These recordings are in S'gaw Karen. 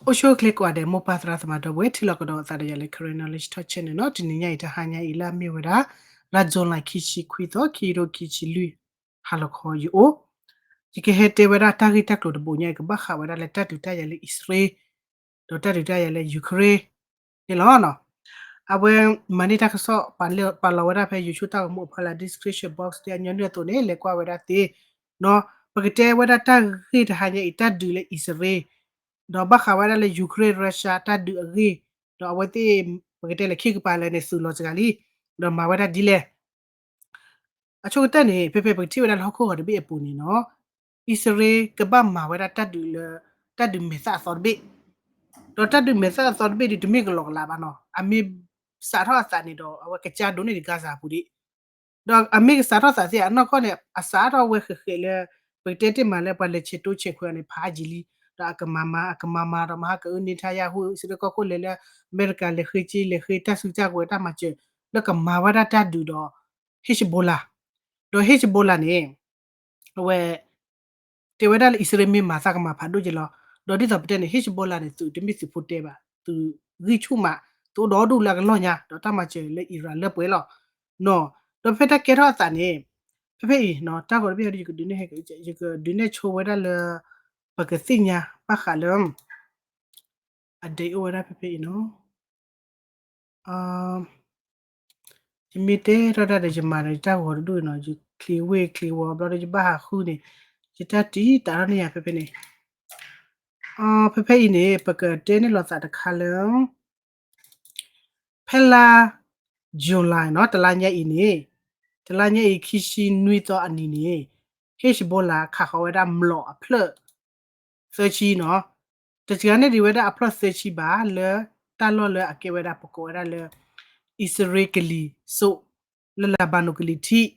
အိၣ်ဆူၣ်အိၣ်ချ့ကိးဂၤဒဲး မိၢ်ပၢ်သရၣ်သမါဒီပုၢ်ဝဲၢ် ထံၣ်လိာ်ကဒီးအသးဒီးယၤလၢ Karen Knowledge Talk Channel နီၤ. တနံၤညါအံၤ တဟါညါအံၤ လၢအမ့ၢ်ဝဲဒၣ် လါ July ခံဆံခွံသီ ခံကထိခံဆံလွံၢ် ဟါလီၤခီယအိၣ်, ယကဟဲတဲဝဲဒၣ်တၢ်ဂ့ၢ်တၢ်ကျိၤတဘိညါအံၤ ကဘၣ်ဃးဝဲဒၣ်လၢတၢ်ဒုးတၢ်ယၤလၢအံၣ်စရ့လး ဒီးတၢ်ဒုးတၢ်ယၤလၢ Ukraine န့ၣ်လီၤ. အဝဲမၤန့ၢ်တၢ်ကစီၣ် ပာ်လီၤဝဲဒၣ်ဖဲ YouTube တၢ်ဂီၤမူအဖီလာ် description box ဒ်အညီနုၢ်အသိးန့ၣ် လဲၤကွၢ်ဝဲဒၣ်သ့နီၤ. ပကတဲဝဲဒၣ်တၢ်ဂ့ၢ်တဟါညါအံၤ တၢ်ဒုးလၢအံၣ်စရ့လး ဒီးဘၣ်ဃးဝဲဒၣ်လၢ Ukraine Russia တၢ်ဒုးအဂ့ၢ်, ဒီးအဝဲသ့ၣ် ပကတဲလၢခံကပၤလၢာ်န့ၣ် သုးလီၤစှၤလံ, ဒီးမၤဝဲဒၣ်ဒ်လဲၣ် အဆိကတၢၢ်န့ၣ် ဖဲဖဲပကထံၣ်ဝဲဒၣ်လၢဟီၣ်ခိၣ်ဂီၤတဘ့ၣ်အပူၤန့ၣ်နီၤ, အံၣ်စရ့လးကဘၣ်မၤဝဲဒၣ်တၢ်ဒုးလၢ တၢ်ဒုးမဲာ်သၣ်အသီတဘ့ၣ်, ဒီးတၢ်ဒုးမဲာ်သၣ်အသီတဘ့ၣ်ဒ်တမ့ၢ်ကလီကလးဘၣ်နီၤ, အမ့ၢ်စးထီၣ်အသးန့ၣ်ဒီး အဝဲကစၢ်ဒိးန့ၢ်ဒံး Gaza အပူၤဒံး, ဒီးအမ့ၢ်ကစးထီၣ်သးသ့ၣ်အနီၢ်ကီၢ်န့ၣ် အစးထီၣ်ဝဲဃဲးဃဲးလၢ ပကတဲတ့ၢ်မးလၢပှၤလဲၤဆဲးတိဆဲးခွဲးအီၤန့ၣ် ဖးအါယံာ်လံ, ဒီးအကမၤမၤ အကမၤမၤဒီး မဟါကအု Netanyahu အံၣ်စရ့လးကီၢ်ခိၣ်လဲၤလၢ အမဲရကၤလဲၤဃ့က့ လဲၤဃ့တၢ်စုကဝဲၤတၢ်မၤစၢၤ လၢကမၤဝဲဒၣ်တၢ်ဒုးဒီး Hezbollah, ဒီး Hezbollah န့ၣ် အဝဲ တဲဝဲဒၣ်လၢအံၣ်စရ့လးမ့ၢ်မၤသးကမၤဖးဒိၣ်က့ၤလီၤ, ဒီးဒ်သိးပတဲန့ၣ် Hezbollah န့ၣ် သုးတမ့ၢ်သုးဖိတဲဘၣ်, သုးဂံၢ်ဆူၣ်မး, သုးအိၣ်ဒီဒူၣ်လၢအကလီၢ်ညါ ဒီးတၢ်မၤစၢၤလၢ Iran လၢပှဲၤလီၤနီၤ, ဒီးဖဲတၢ်ကဲထီၣ်အသးန့ၣ် ဖဲဖဲအံၤ တၢ်ဂီၤတဘ့ၣ်အံၤ ယကဒုးနဲၣ် ယကဒုးနဲၣ်ဆိဝဲဒၣ်လၢ ပကသ့ၣ်ညါဘၣ်ဃးလၢ အဒ့အိၣ်ဝဲဒၣ်ဖဲဖဲအံၤနီၤ, ယမ့ၢ်တဲထီၣ်တၢ်ဒီးယမၤဒီးယတၢ်ဂီၤတဒူၣ်နီၤ, ယချံဝ့ၢ်ချံဝီဘျီဒီး ယဘၣ်ဟးဃုန့ၣ် ယတၢ်တံာ်တာ်ထီၣ်န့ၢ်ယၤဖဲဖဲန့ၣ်, ဖဲဖဲအံၤန့ၣ် ပကတဲန့ၢ်လိာ်သးတခါလၢ ဖဲလါ July နီၤ, တလါညါအံၤန့ၣ်, တလါညါအံၤ ခံဆံနွံသီအနံၤန့ၣ် Hezbollah ခးဃီၤဝဲဒၣ်မျိာ်အဖျၢၣ် သၢဆံနီၤ, တစှၤန့ၢ်ဒံးဝဲဒၣ်အဖျၢၣ်သၢဆံဘၣ် လၢတၢ်လီၢ်လၢအကဲဝဲဒၣ် ပကိးဝဲဒၣ်လၢ အံၣ်စရ့လးကလံၤစိး လၢ Lebanon ကလံၤထံး,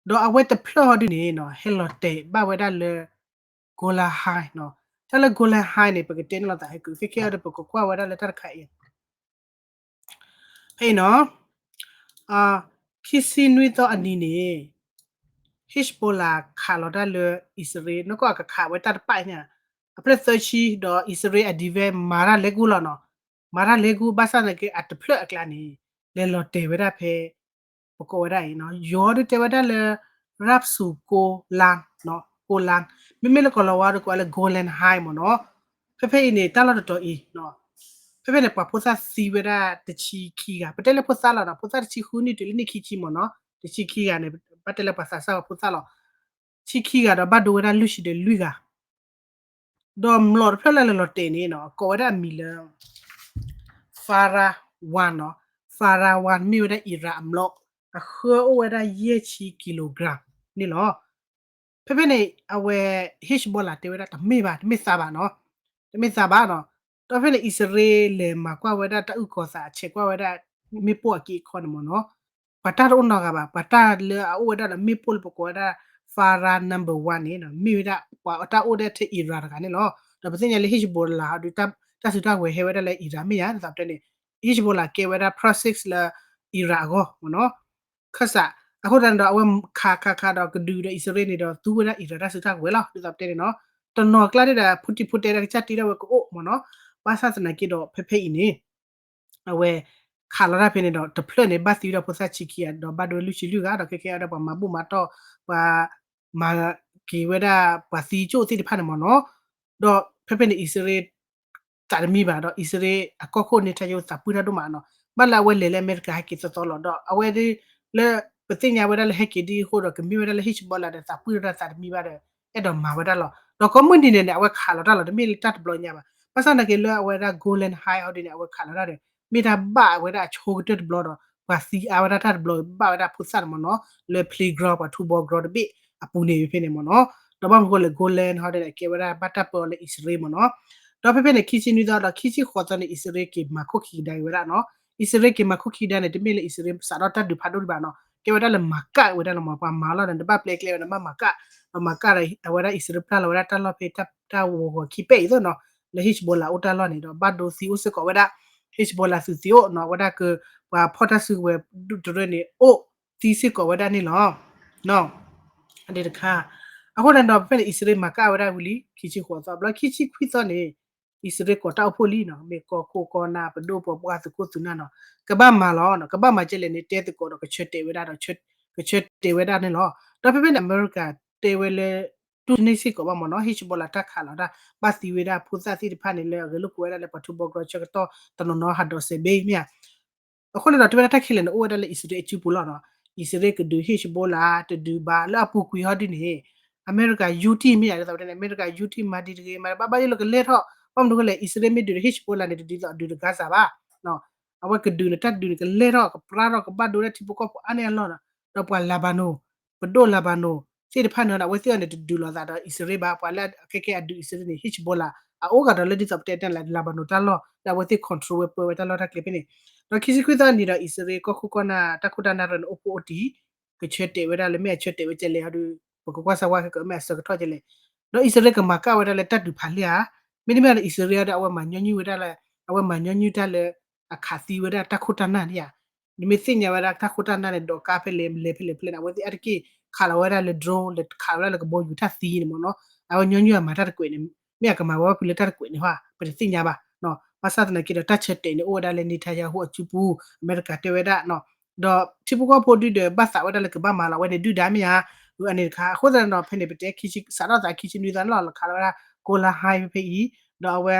ဒီးအဝဲတဖျၢၣ်ဟီဒုန့ၣ်နီၤ ဟဲလီၤတဲာ်ဘၣ်ဝဲဒၣ်လၢ Golan Heights နီၤ, တၢ်လၢ Golan Heights န့ၣ် ပကတဲန့ၢ်လိာ်သးဟဲကုာ် ခဲခဲအံၤဒီး ပကကွၢ်ဝဲဒၣ်လၢတၢ်တခါအံၤ ဖဲအံၤနီၤ, ခံဆံနွံသီအနံၤန့ၣ် Hezbollah ခးလီၤတၢ်လၢအံၣ်စရ့လး နီၢ်ကီၢ်အကခးဝဲတၢ်တပာ်ညါ အဖျၢၣ်သၢဆံ ဒီးအံၣ်စရ့လးအဒံးဝဲမၤတၢ်လဲၤကူလီၤနီၤ, မၤတၢ်လဲၤကူ ဘၣ်ဆၣ်သနာ်က့ အတဖျၢၣ်အကျါန့ၣ် လဲၤလီၤတဲာ်ဝဲဒၣ်ဖဲ ပကိးဝဲဒၣ်အံၤနီၤ, ယီၤဒုးတဲဝဲဒၣ်လၢ Rav Shimon Golan နီၤ, Golan, မ့မ့ၢ်လၢကီၢ်လီၤဝါဒီးကိးဝဲလၢ Golan Heights မ့ၢ်နီၤ, ဖဲဖဲအံၤန့ၣ် တၢ်လီၢ်တတီၤအံၤနီၤ, ဖဲဖဲန့ၣ် ပှၤဖိသၣ်သံဝဲဒၣ်တဆံခံဂၤ, ပတဲလၢဖိသၣ်လီၤနီၤ, ဖိသၣ်တဆံဃုနံၣ်တုၤလၢနံၣ်ခံဆံမ့ၢ်နီၤ, တဆံခံဂၤန့ၣ် ဘၣ်တဲလၢပှၤသးစၢ်ပှၤဖိသၣ်လီၤ, တဆံခံဂၤဒီးဘၣ်ဒိဝဲဒၣ်လွံၢ်ဆံဒီးလွံၢ်ဂၤ ဒီးမျိာ်တဖျၢၣ်လၢလဲၤလီၤတဲာ်န့ၣ်နီၤ ကိးဝဲဒၣ်အမံၤလၢ Farar One နီၤ, Farar One မ့ၢ်ဝဲဒၣ် Iran အမျိာ်, အဃၢအိၣ်ဝဲဒၣ်ယဲၢ်ဆံ kilogram န့ၣ်လီၤ. ဖဲဖဲန့ၣ် အဝဲ Hezbollah တဲဝဲဒၣ်တမ့ၢ်ဘၣ်, တမ့ၢ်သးဘၣ်နီၤ, တမ့ၢ်သးဘၣ်နီၤ, ဒီးဖဲန့ၣ် အံၣ်စရ့လးလဲၤမၤကွၢ်ဝဲဒၣ်တၢ်အုၣ်ကီၤသး ဆဲးကွၢ်ဝဲဒၣ် မ့ၣ်ပိၢ်အက့အခီန့ၣ်မ့ၢ်နီၤ, ပှၤတၢ်တအိၣ်နီတဂၤဘၣ်, ပှၤတၢ်လၢအအိၣ်ဝဲဒၣ်ဒီးမ့ၣ်ပိၢ်လၢပကိးဝဲဒၣ် Farar number one န့ၣ် မ့ၢ်ဝဲဒၣ်ပှၤတၢ်အိၣ်ဒၣ်ထဲ Iran တဂၤန့ၣ်လီၤ. ဒီးပသ့ၣ်ညါလၢ Hezbollah ဟီဒုး တၢ်စုတၢ်ဝဲၤဟဲဝဲဒၣ်လၢ Iran မ့ၢ်ယါ ဒ်သိးပတဲန့ၣ် Hezbollah ကဲဝဲဒၣ် proxy လၢ Iran အဂီၢ်မ့ၢ်နီၤ. ခၢၣ်စး အဃိသတးန့ၣ်ဒီး အဝဲခးခးခးဒီးကဒုးဒီးအံၣ်စရ့လးန့ၣ်ဒီး သူဝဲဒၣ် Iran တၢ်စုတၢ်ဝဲၤလီၤ ဒ်သိးပတဲန့ၣ်နီၤ. တနီၤကျါဒၣ်ဒီး Putin ဖိတဲဒၣ်ကစၢ်တ့ထီၣ်ဝဲကအိၣ်မ့ၢ်နီၤ. ဘၣ်ဆၣ်သနာ်က့ဒီး ဖဲဖဲအံၤန့ၣ် အဝဲခးလီၤတၢ်ဖဲန့ၣ်ဒီး တဖျၢၣ်န့ၣ် ဘၣ်သံဝဲဒၣ်ဖိသၣ်ဆံခံဂၤ ဒီးဘၣ်ဒိလွံၢ်ဆံလွံၢ်ဂၤ ဒီးခဲခဲအံၤဒီးပှၤမၤဘူၣ်မၤတီၢ် ပှၤမၤက့ၤဝဲဒၣ်ပှၤသံကၠိၣ်သ့ၣ်တဖၣ်န့ၣ်မ့ၢ်နီၤ. ဒီးဖဲဖဲန့ၣ် အံၣ်စရ့လး သးတမံဘၣ်ဒီး အံၣ်စရ့လးအကီၢ်ခိၣ် Netanyahu သးပှၢ်တၢ်ဒိၣ်မးနီၤ. ဘၣ်လၢအဝဲလဲၤလၢအမဲရကၤဟဲက့ၤသီသီလီၤ. ဒီးအဝဲဒၣ်လၢ ပသ့ၣ်ညါဝဲဒၣ်လၢဟဲက့ၤဒ်အဃိဒီး ကမ့ၢ်ဝဲဒၣ်လၢ Hezbollah ဒီးသးပှၢ်တၢ်သးတမံဘၣ်ဒီး အဲၣ်ဒိးမၤဝဲဒၣ်လီၤ. ဒီးကိးမုၢ်နံၤန့ၣ်န့ၣ် အဝဲခးလီၤတၢ်လီၤ. တမ့ၢ်လၢတၢ်တဘျီညါဘၣ်. ဘၣ်ဆၣ်သနာ်က့လၢအဝဲဒၣ် Golan Heights အီၤဒ်န့ၣ် အဝဲခးလီၤတၢ်ဒီး မ့ၢ်တၢ်ဘၣ်ဝဲဒၣ်အဆိကတၢၢ်တဘျီဒီး ပှၤသံအါဝဲဒၣ်တၢ်တဘျီ ဘၣ်ဝဲဒၣ်ဖိသၣ်န့ၣ်မ့ၢ်နီၤ လၢ playground ပှၤထူဘီကရီတဘ့ၣ်အပူၤန့ၣ်ဖဲန့ၣ်မ့ၢ်နီၤ. ဒီးဘၣ်မနုၤဃိလဲၣ် Golan ဟီဒ်န့ၣ် အကဲဝဲဒၣ်ဘၣ်တၢ်ပၢအီၤလၢအံၣ်စရ့လးမ့ၢ်နီၤ. ဒီးဖဲဖဲန့ၣ် ခံဆံနွံသီဒီးခံဆံဃိးသီန့ၣ် အံၣ်စရ့လးက့ၤမၤခိၣ်ခံကဒါက့ၤဝဲဒၣ်နီၤ. အံၣ်စရ့လးက့ၤမၤခိၣ်ခံကဒါန့ၣ် တမ့ၢ်လၢအံၣ်စရ့လးစးထီၣ်တၢ်ဒုးဖးဒိၣ်ဒံးဘၣ်နီၤ. ကဲဝဲဒၣ်လၢမၤကၣ်ဝဲဒၣ်လီၤမ့ၢ် ပှၤမၤလီၤဒီး နဘၣ်ပျဲကျဲဝဲန့ၣ် ဘၣ်မၤကၣ် ဒီးမၤကၣ်ဒီး အဝဲဒၣ်အံၣ်စရ့လးပျၢ်လီၤဝဲဒၣ်တၢ်လီၢ်ဖဲတၢ်ဂီၤဂီၤခံပဲအံၤသိးနီၤ လၢ Hezbollah အိၣ်တၢ်လီၢ်န့ၣ်ဒီး ဘၣ်ဒိသံအိၣ်စ့ၢ်ကီးဝဲဒၣ် Hezbollah သုးသံအိၣ်နီၤ ဝဲဒၣ်ကပှၤဖီၣ်တၢ်စုကဝဲၤဒူၣ်တရၢန့ၣ် အိၣ်သံစ့ၢ်ကီးဝဲဒၣ်န့ၣ်လီၤ. အဒ့တခါ အဃိန့ၣ်ဒီး ဖဲဖဲန့ၣ် အံၣ်စရ့လးမၤကၣ်ဝဲဒၣ်ဝံၤလံ ခံဆံဃိးသီ ဘျီခံဆံခွံသီန့ၣ် အံၣ်စရ့လးကိးတၢ်အိၣ်ဖှိၣ်လံနီၤ, မ့ၢ်ကီၢ်ခိၣ်ကီၢ်နၢ် ပဒိၣ်ပပှၢ်သုးခိၣ်သုးနၢ်နီၤ, ကဘၣ်မၤလီၤနီၤ, ကဘၣ်မၤကဲလဲၣ်န့ၣ် တဲသကိးဒီးကဆၢတဲာ်ဝဲဒၣ်ဒီး ကဆၢတဲာ်ဝဲဒၣ်န့ၣ်လီၤ. ဒီးဖဲဖဲန့ၣ် အမဲရကၤတဲဝဲလၢ တူၢ်တန့ၢ်စ့ၢ်ကီးဘၣ်မ့ၢ်နီၤ, Hezbollah တၢ်ခးလီၤဒၣ် ဘၣ်သံဝဲဒၣ်ဖိသၣ်သ့ၣ်တဖၣ်န့ၣ် လၢအဂဲၤလိာ်ကွဲဝဲဒၣ်လၢပှၤထူဘီကီၢ်ဆၢကတီၢ်တနီၤနီၤဟးဒီးစဲးဘ့ၣ်မ့ၢ်ဧါ အဃိန့ၣ်ဒီး တဲဝဲဒၣ်တၢ်ခဲလၢာ်န့ၣ် အိၣ်ဝဲဒၣ်လၢအံၣ်စရ့လးအစုပူၤလီၤနီၤ, အံၣ်စရ့လးကဒုး Hezbollah တဒုးဘၣ် လၢအပူၤကွံာ်ဟီဒုန့ၣ် အမဲရကၤယူထံၣ်မ့ၢ်ဧါ, ဒ်သိးပတဲန့ၣ် အမဲရကၤယူထံၣ်မၤဒ်တဂ့ၤ မၤတဘၣ်ဘၣ်ယိၣ်လၢကလဲၢ်ထီၣ်, ဘၣ်မနုၤဃိလဲၣ် အံၣ်စရ့လးမ့ၢ်ဒုးဒီး Hezbollah န့ၣ် တဒ်သိးအဒုးဒီး Gaza ဘၣ်, အဝဲကဒုးန့ၣ် တၢ်ဒုးန့ၣ် ကလဲၢ်ထီၣ် ကပြါထီၣ် ကဘၣ်ဒိဝဲဒၣ်ထံဖိကီၢ်ဖိအါန့ၢ်အလီၢ်နီၤ, ဒီးပှၤ Lebanon ပဒိၣ် Lebanon သ့ၣ်တဖၣ်န့ၣ် အဝဲသ့ၣ်အီၤန့ၣ် တဒုးလိာ်သးဒီးအံၣ်စရ့လးဘၣ်, ပှၤလၢအခဲကဲအဒုးအံၣ်စရ့လးန့ၣ် Hezbollah အအိၣ်ကဒီးလၢဒ်သိးပတဲတၢ်လၢ Lebanon တၢ်လီၢ် လၢအဝဲသ့ၣ် control ဝဲပၢဝဲတၢ်လီၢ်တၢ်ကျဲဖဲန့ၣ်, ဒီးခံဆံခွံသီနံၤဒီး အံၣ်စရ့လးကီၢ်ခိၣ်ကီၢ်နၢ် တၢ်ခိၣ်တၢ်နၢ်ရၢန့ၣ် အိၣ်ဖှိၣ်အိၣ်တံၢ် ကဆၢတဲာ်ဝဲဒၣ်လၢ မ့ၢ်အဆၢတဲာ်ဝဲကဲလဲၣ်ဟီဒု ပကကွၢ်စၢ်ဝါခဲကမ့ၢ်အဆၢကထီၣ်ကဲလဲၣ်, ဒီးအံၣ်စရ့လးကမၤကၣ်ဝဲဒၣ်လၢတၢ်ဒုးဖးလဲၢ်ဧါ, မ့တမ့ၢ်ဒီး အံၣ်စရ့လးဒီး အဝဲမၤညီနုၢ်ဝဲဒၣ်လၢ အဝဲမၤညီနုၢ်တၢ်လၢ အခးသံဝဲဒၣ်တၢ်ခိၣ်တၢ်နၢ်န့ၣ်ဧါ, နမ့ၢ်သ့ၣ်ညါဝဲဒၣ်တၢ်ခိၣ်တၢ်နၢ်န့ၣ် ဒိးကါဖဲလဲၣ် လဲၤဖဲလဲၣ်ဖဲလဲၣ်န့ၣ် အဝဲသ့ၣ်အါတက့ၢ်ခးလီၤဝဲဒၣ်လၢ drone လဲၤခးလီၤဝဲဒၣ်လၢကဘီယူၤထၣ်သံန့ၣ်မ့ၢ်နီၤ, အဝဲညီနုၢ်အမၤတၢ်တကွဲးန့ၣ် မ့ၢ်အကမၤဝဲဖဲလၢတၢ်တကွဲးန့ၣ်ဟီ ပတသ့ၣ်ညါဘၣ်, ဘၣ်ဆၣ်သနာ်က့ဒီး တၢ်ဆၢတဲာ်န့ၣ် အိၣ်ဝဲဒၣ်လၢ Netanyahu အစုပူၤ အမဲရကၤတဲဝဲဒၣ်, ဒီးထံဖိကီၢ်ဖိဒုဒီး ဘၣ်သးဝဲဒၣ်လၢကဘၣ်မၤလီၤဝဲန့ၣ်ဒုၣ်ဒါမ့ၢ်ဧါ, အန့ၣ်တခါ အဃိသတးဒီး ဖဲန့ၣ် ပတဲခံဆံ စးထီၣ်သးခံဆံနွံသီန့ၣ်လီၤ လီၤခးလီၤဝဲဒၣ် Golan Heights ဖဲဖဲအံၤ, ဒီးအဝဲ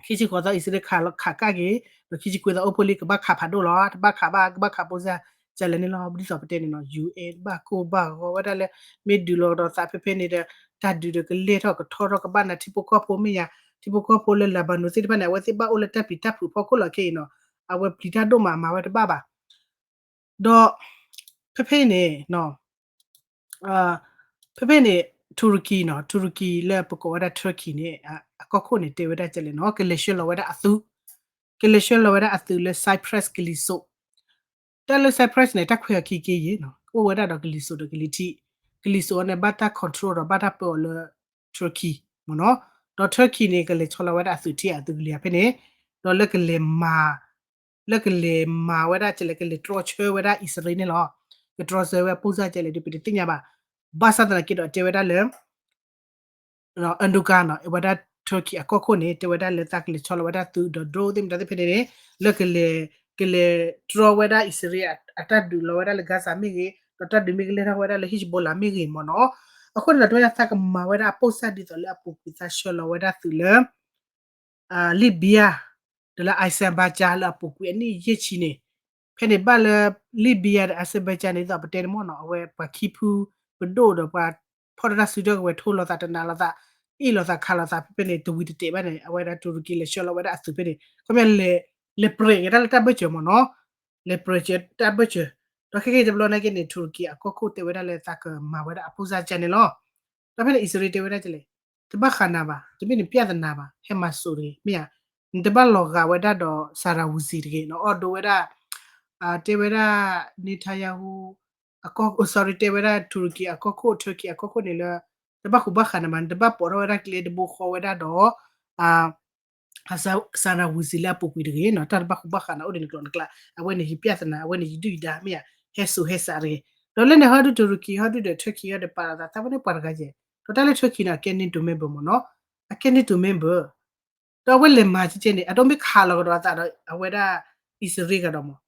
ခံဆံဃိးသီ အံၣ်စရ့လးခးကၣ်က့ၤ, ဒီးခံဆံခွံသီအိၣ်ဖှိၣ်လံ ကဘၣ်ခးဖးဒိၣ်လီၤ, တဘၣ်ခးဘၣ် ကဘၣ်ခးပိစၢ်ကလဲၣ်န့ၣ်လီၤ, ဒ်သိးပတဲန့ၣ်နီၤ ယူၢ်အဲၣ် ဘၣ်ကိၢ်ဘၣ်ဂီၤဝဲဒၣ်လၢ မ့ၢ်ဒုးလီၤဒီးသးဖဲဖဲန့ၣ်ဒီး တၢ်ဒုးဒီးကလဲၢ်ထီၣ်ကထီထီၣ်ကဘၣ်နၤထံဖိကီၢ်ဖိမ့ၢ်ယါ, ထံဖိကီၢ်ဖိလၢ Lebanon သ့ၣ်တဖၣ်န့ၣ် အဝဲသ့ၣ်ဘၣ်အိၣ်လၢတၢ်ပျံၤတၢ်ဖုးဖီခိၣ်လီၤခဲအံၤနီၤ, အဝဲပျံၤတၢ်ဒိၣ်မးမၤဝဲတဘၣ်ဘၣ်, ဒီး ဖဲဖဲန့ၣ် ဖဲဖဲန့ၣ် Turkey နီၤ Turkey လၢပကိးဝဲဒၣ် Turkey န့ၣ် အကီၢ်ခိၣ်န့ၣ် တဲဝဲဒၣ်ကလဲၣ်နီၤ ကလဲၤဆှၢလီၤဝဲဒၣ်အသုး, ကလဲၤဆှၢလီၤဝဲဒၣ်အသုးလၢ Cyprus ကလံၤစိး, တၢ်လၢ Cyprus န့ၣ် တၢ်ခွဲးအခံက့ယဲၢ်နီၤ အိၣ်ဝဲဒၣ်ဒီးကလံၤစိးဒီးကလံၤထံး, ကလံၤစိးအီၤန့ၣ် ဘၣ်တၢ် control ဒီးဘၣ်တၢ်ပၢအီၤလၢ Turkey မ့ၢ်နီၤ, ဒီး Turkey န့ၣ် ကလဲၤဆီလီၤဝဲဒၣ်အသုးထံအသုးကလံၤဖဲန့ၣ်, ဒီးလၢကလဲၤမၤ လၢကလဲၤမၤဝဲဒၣ်ကလဲၣ် ကလဲၤတြီဆၢဝဲဒၣ်အံၣ်စရ့လးန့ၣ်လီၤ, ကတြီဆၢဝဲပိစၢ်ကလဲၣ်ဒီး ပတသ့ၣ်ညါဘၣ်, ဘၣ်ဆၣ်သနာ်က့ဒီးတဲဝဲဒၣ်လၢ Erdogan နီၤ အဝဲဒၣ် Turkey အကီၢ်ခိၣ်န့ၣ် တဲဝဲဒၣ်လၢသးကလဲၤဆီလီၤဝဲဒၣ်သုးဒီး drone သ့ၣ်မတၤသ့ၣ်ဖဲန့ၣ်န့ၣ် လၢကလဲၤ ကလဲၤတြီဝဲဒၣ်အံၣ်စရ့လး အတၢ်ဒုးလီၤဝဲဒၣ်လၢ Gaza မ့ၢ်ဂ့ၤ ဒီးတၢ်ဒုးမ့ၢ်ကလဲၢ်ထီၣ်ဝဲဒၣ်လၢ Hezbollah မ့ၢ်ဂ့ၤမ့ၢ်နီၤ, အဃိန့ၣ်ဒီးတဲဝဲဒၣ်သးကမၤဝဲဒၣ်အပိစၢ်ဒ်သိးလၢအပူၤကွံာ်သးဆှၢလီၤဝဲဒၣ်သုးလၢ Libya ဒီးလၢ Azerbaijan လၢအပူၤကွံာ်အနံၣ်ယဲၢ်ဆံန့ၣ်, ဖဲန့ၣ်ဘၣ်လၢ Libya ဒီး Azerbaijan န့ၣ်ဒ်သိးပတဲန့ၣ်မ့ၢ်နီၤ အဝဲပှၤခံဖုပဒိၣ်ဒီးပှၤဖီၣ်တၢ်စုကဝဲၤထိလိာ်သးတနးလိာ်သး, အ့ၣ်လိာ်သးခးလိာ်သး ဖဲဖဲန့ၣ်တဝံၤတတဲာ်ဘၣ်န့ၣ် အဝဲဒၣ် Turkey လဲၤဆှၢလီၤဝဲဒၣ်အသုးဖဲန့ၣ် ခီပညီ လဲၤပြဲးက့ၤတၢ်လၢတၢ်ဘၢၣ်စၢၤမ့ၢ်နီၤ, လဲၤပြဲးက့ၤတၢ်ဘၢၣ်စၢၤ, ဒီးခဲကနံၣ်တဘျီန့ၣ်က့န့ၣ် Turkey အကီၢ်ခိၣ်တဲဝဲဒၣ်လၢသးကမၤဝဲဒၣ်အပိစၢ်ကန့ၣ်လီၤ, ဒီးဖဲန့ၣ်အံၣ်စရ့လးတဲဝဲဒၣ်ကလဲၣ် တဘၣ်ဃးနၤဘၣ်, တမ့ၢ်နပျၢ်သနာ်ဘၣ်, ဟဲမၤစိးတဂ့ၤ, မ့ၢ်ဧါ, နတဘၣ်လီၤဂာ်ဝဲဒၣ်ဒီး Sarraoui တဂ့ၤ, နအီၣ်ဒိဝဲဒၣ်, တဲဝဲဒၣ် Netanyahu အကီၢ်, sorry တဲဝဲဒၣ် Turkey အကီၢ်ခိၣ်, Turkey အကီၢ်ခိၣ်န့ၣ်လၢ တဘၣ်ဃူဘၣ်ဃးနၤဘၣ်, နတဘၣ်ပိာ်ထီၣ်ဝဲဒၣ်ကျဲတဘိဃီဝဲဒၣ်ဒီး Sarraoui လၢအပူၤကွံာ်တဂ့ၤနီၤ, တၢ်တဘၣ်ဃူဘၣ်ဃးနၤအိၣ်ဒီးနကျိာ်နကျါ, အဝဲန့ၣ်ယပျၢ်သနာ်, အဝဲန့ၣ်ယဒုၣ်ယဒါမ့ၢ်ဧါ, ဟဲစိးဟဲစးတဂ့ၤ, ဒီးလၢန့ၣ်ဟီဒု Turkey ဟီဒုဒီး Turkey ဟီဒီးပာ်လီၤသး သးဝဲန့ၣ်ပှၤတဂၤယဲၢ်, ဒီးတၢ်လၢ Turkey န့ၣ် အကဲ NATO member မ့ၢ်နီၤ, အကဲ NATO member ဒီးအဝဲလဲၤမၤကဲကဲန့ၣ် အဒိမ့ၢ်ခးလီၤကဒီးအသးဒီး အဝဲဒၣ် အံၣ်စရ့လးကဒီးမး,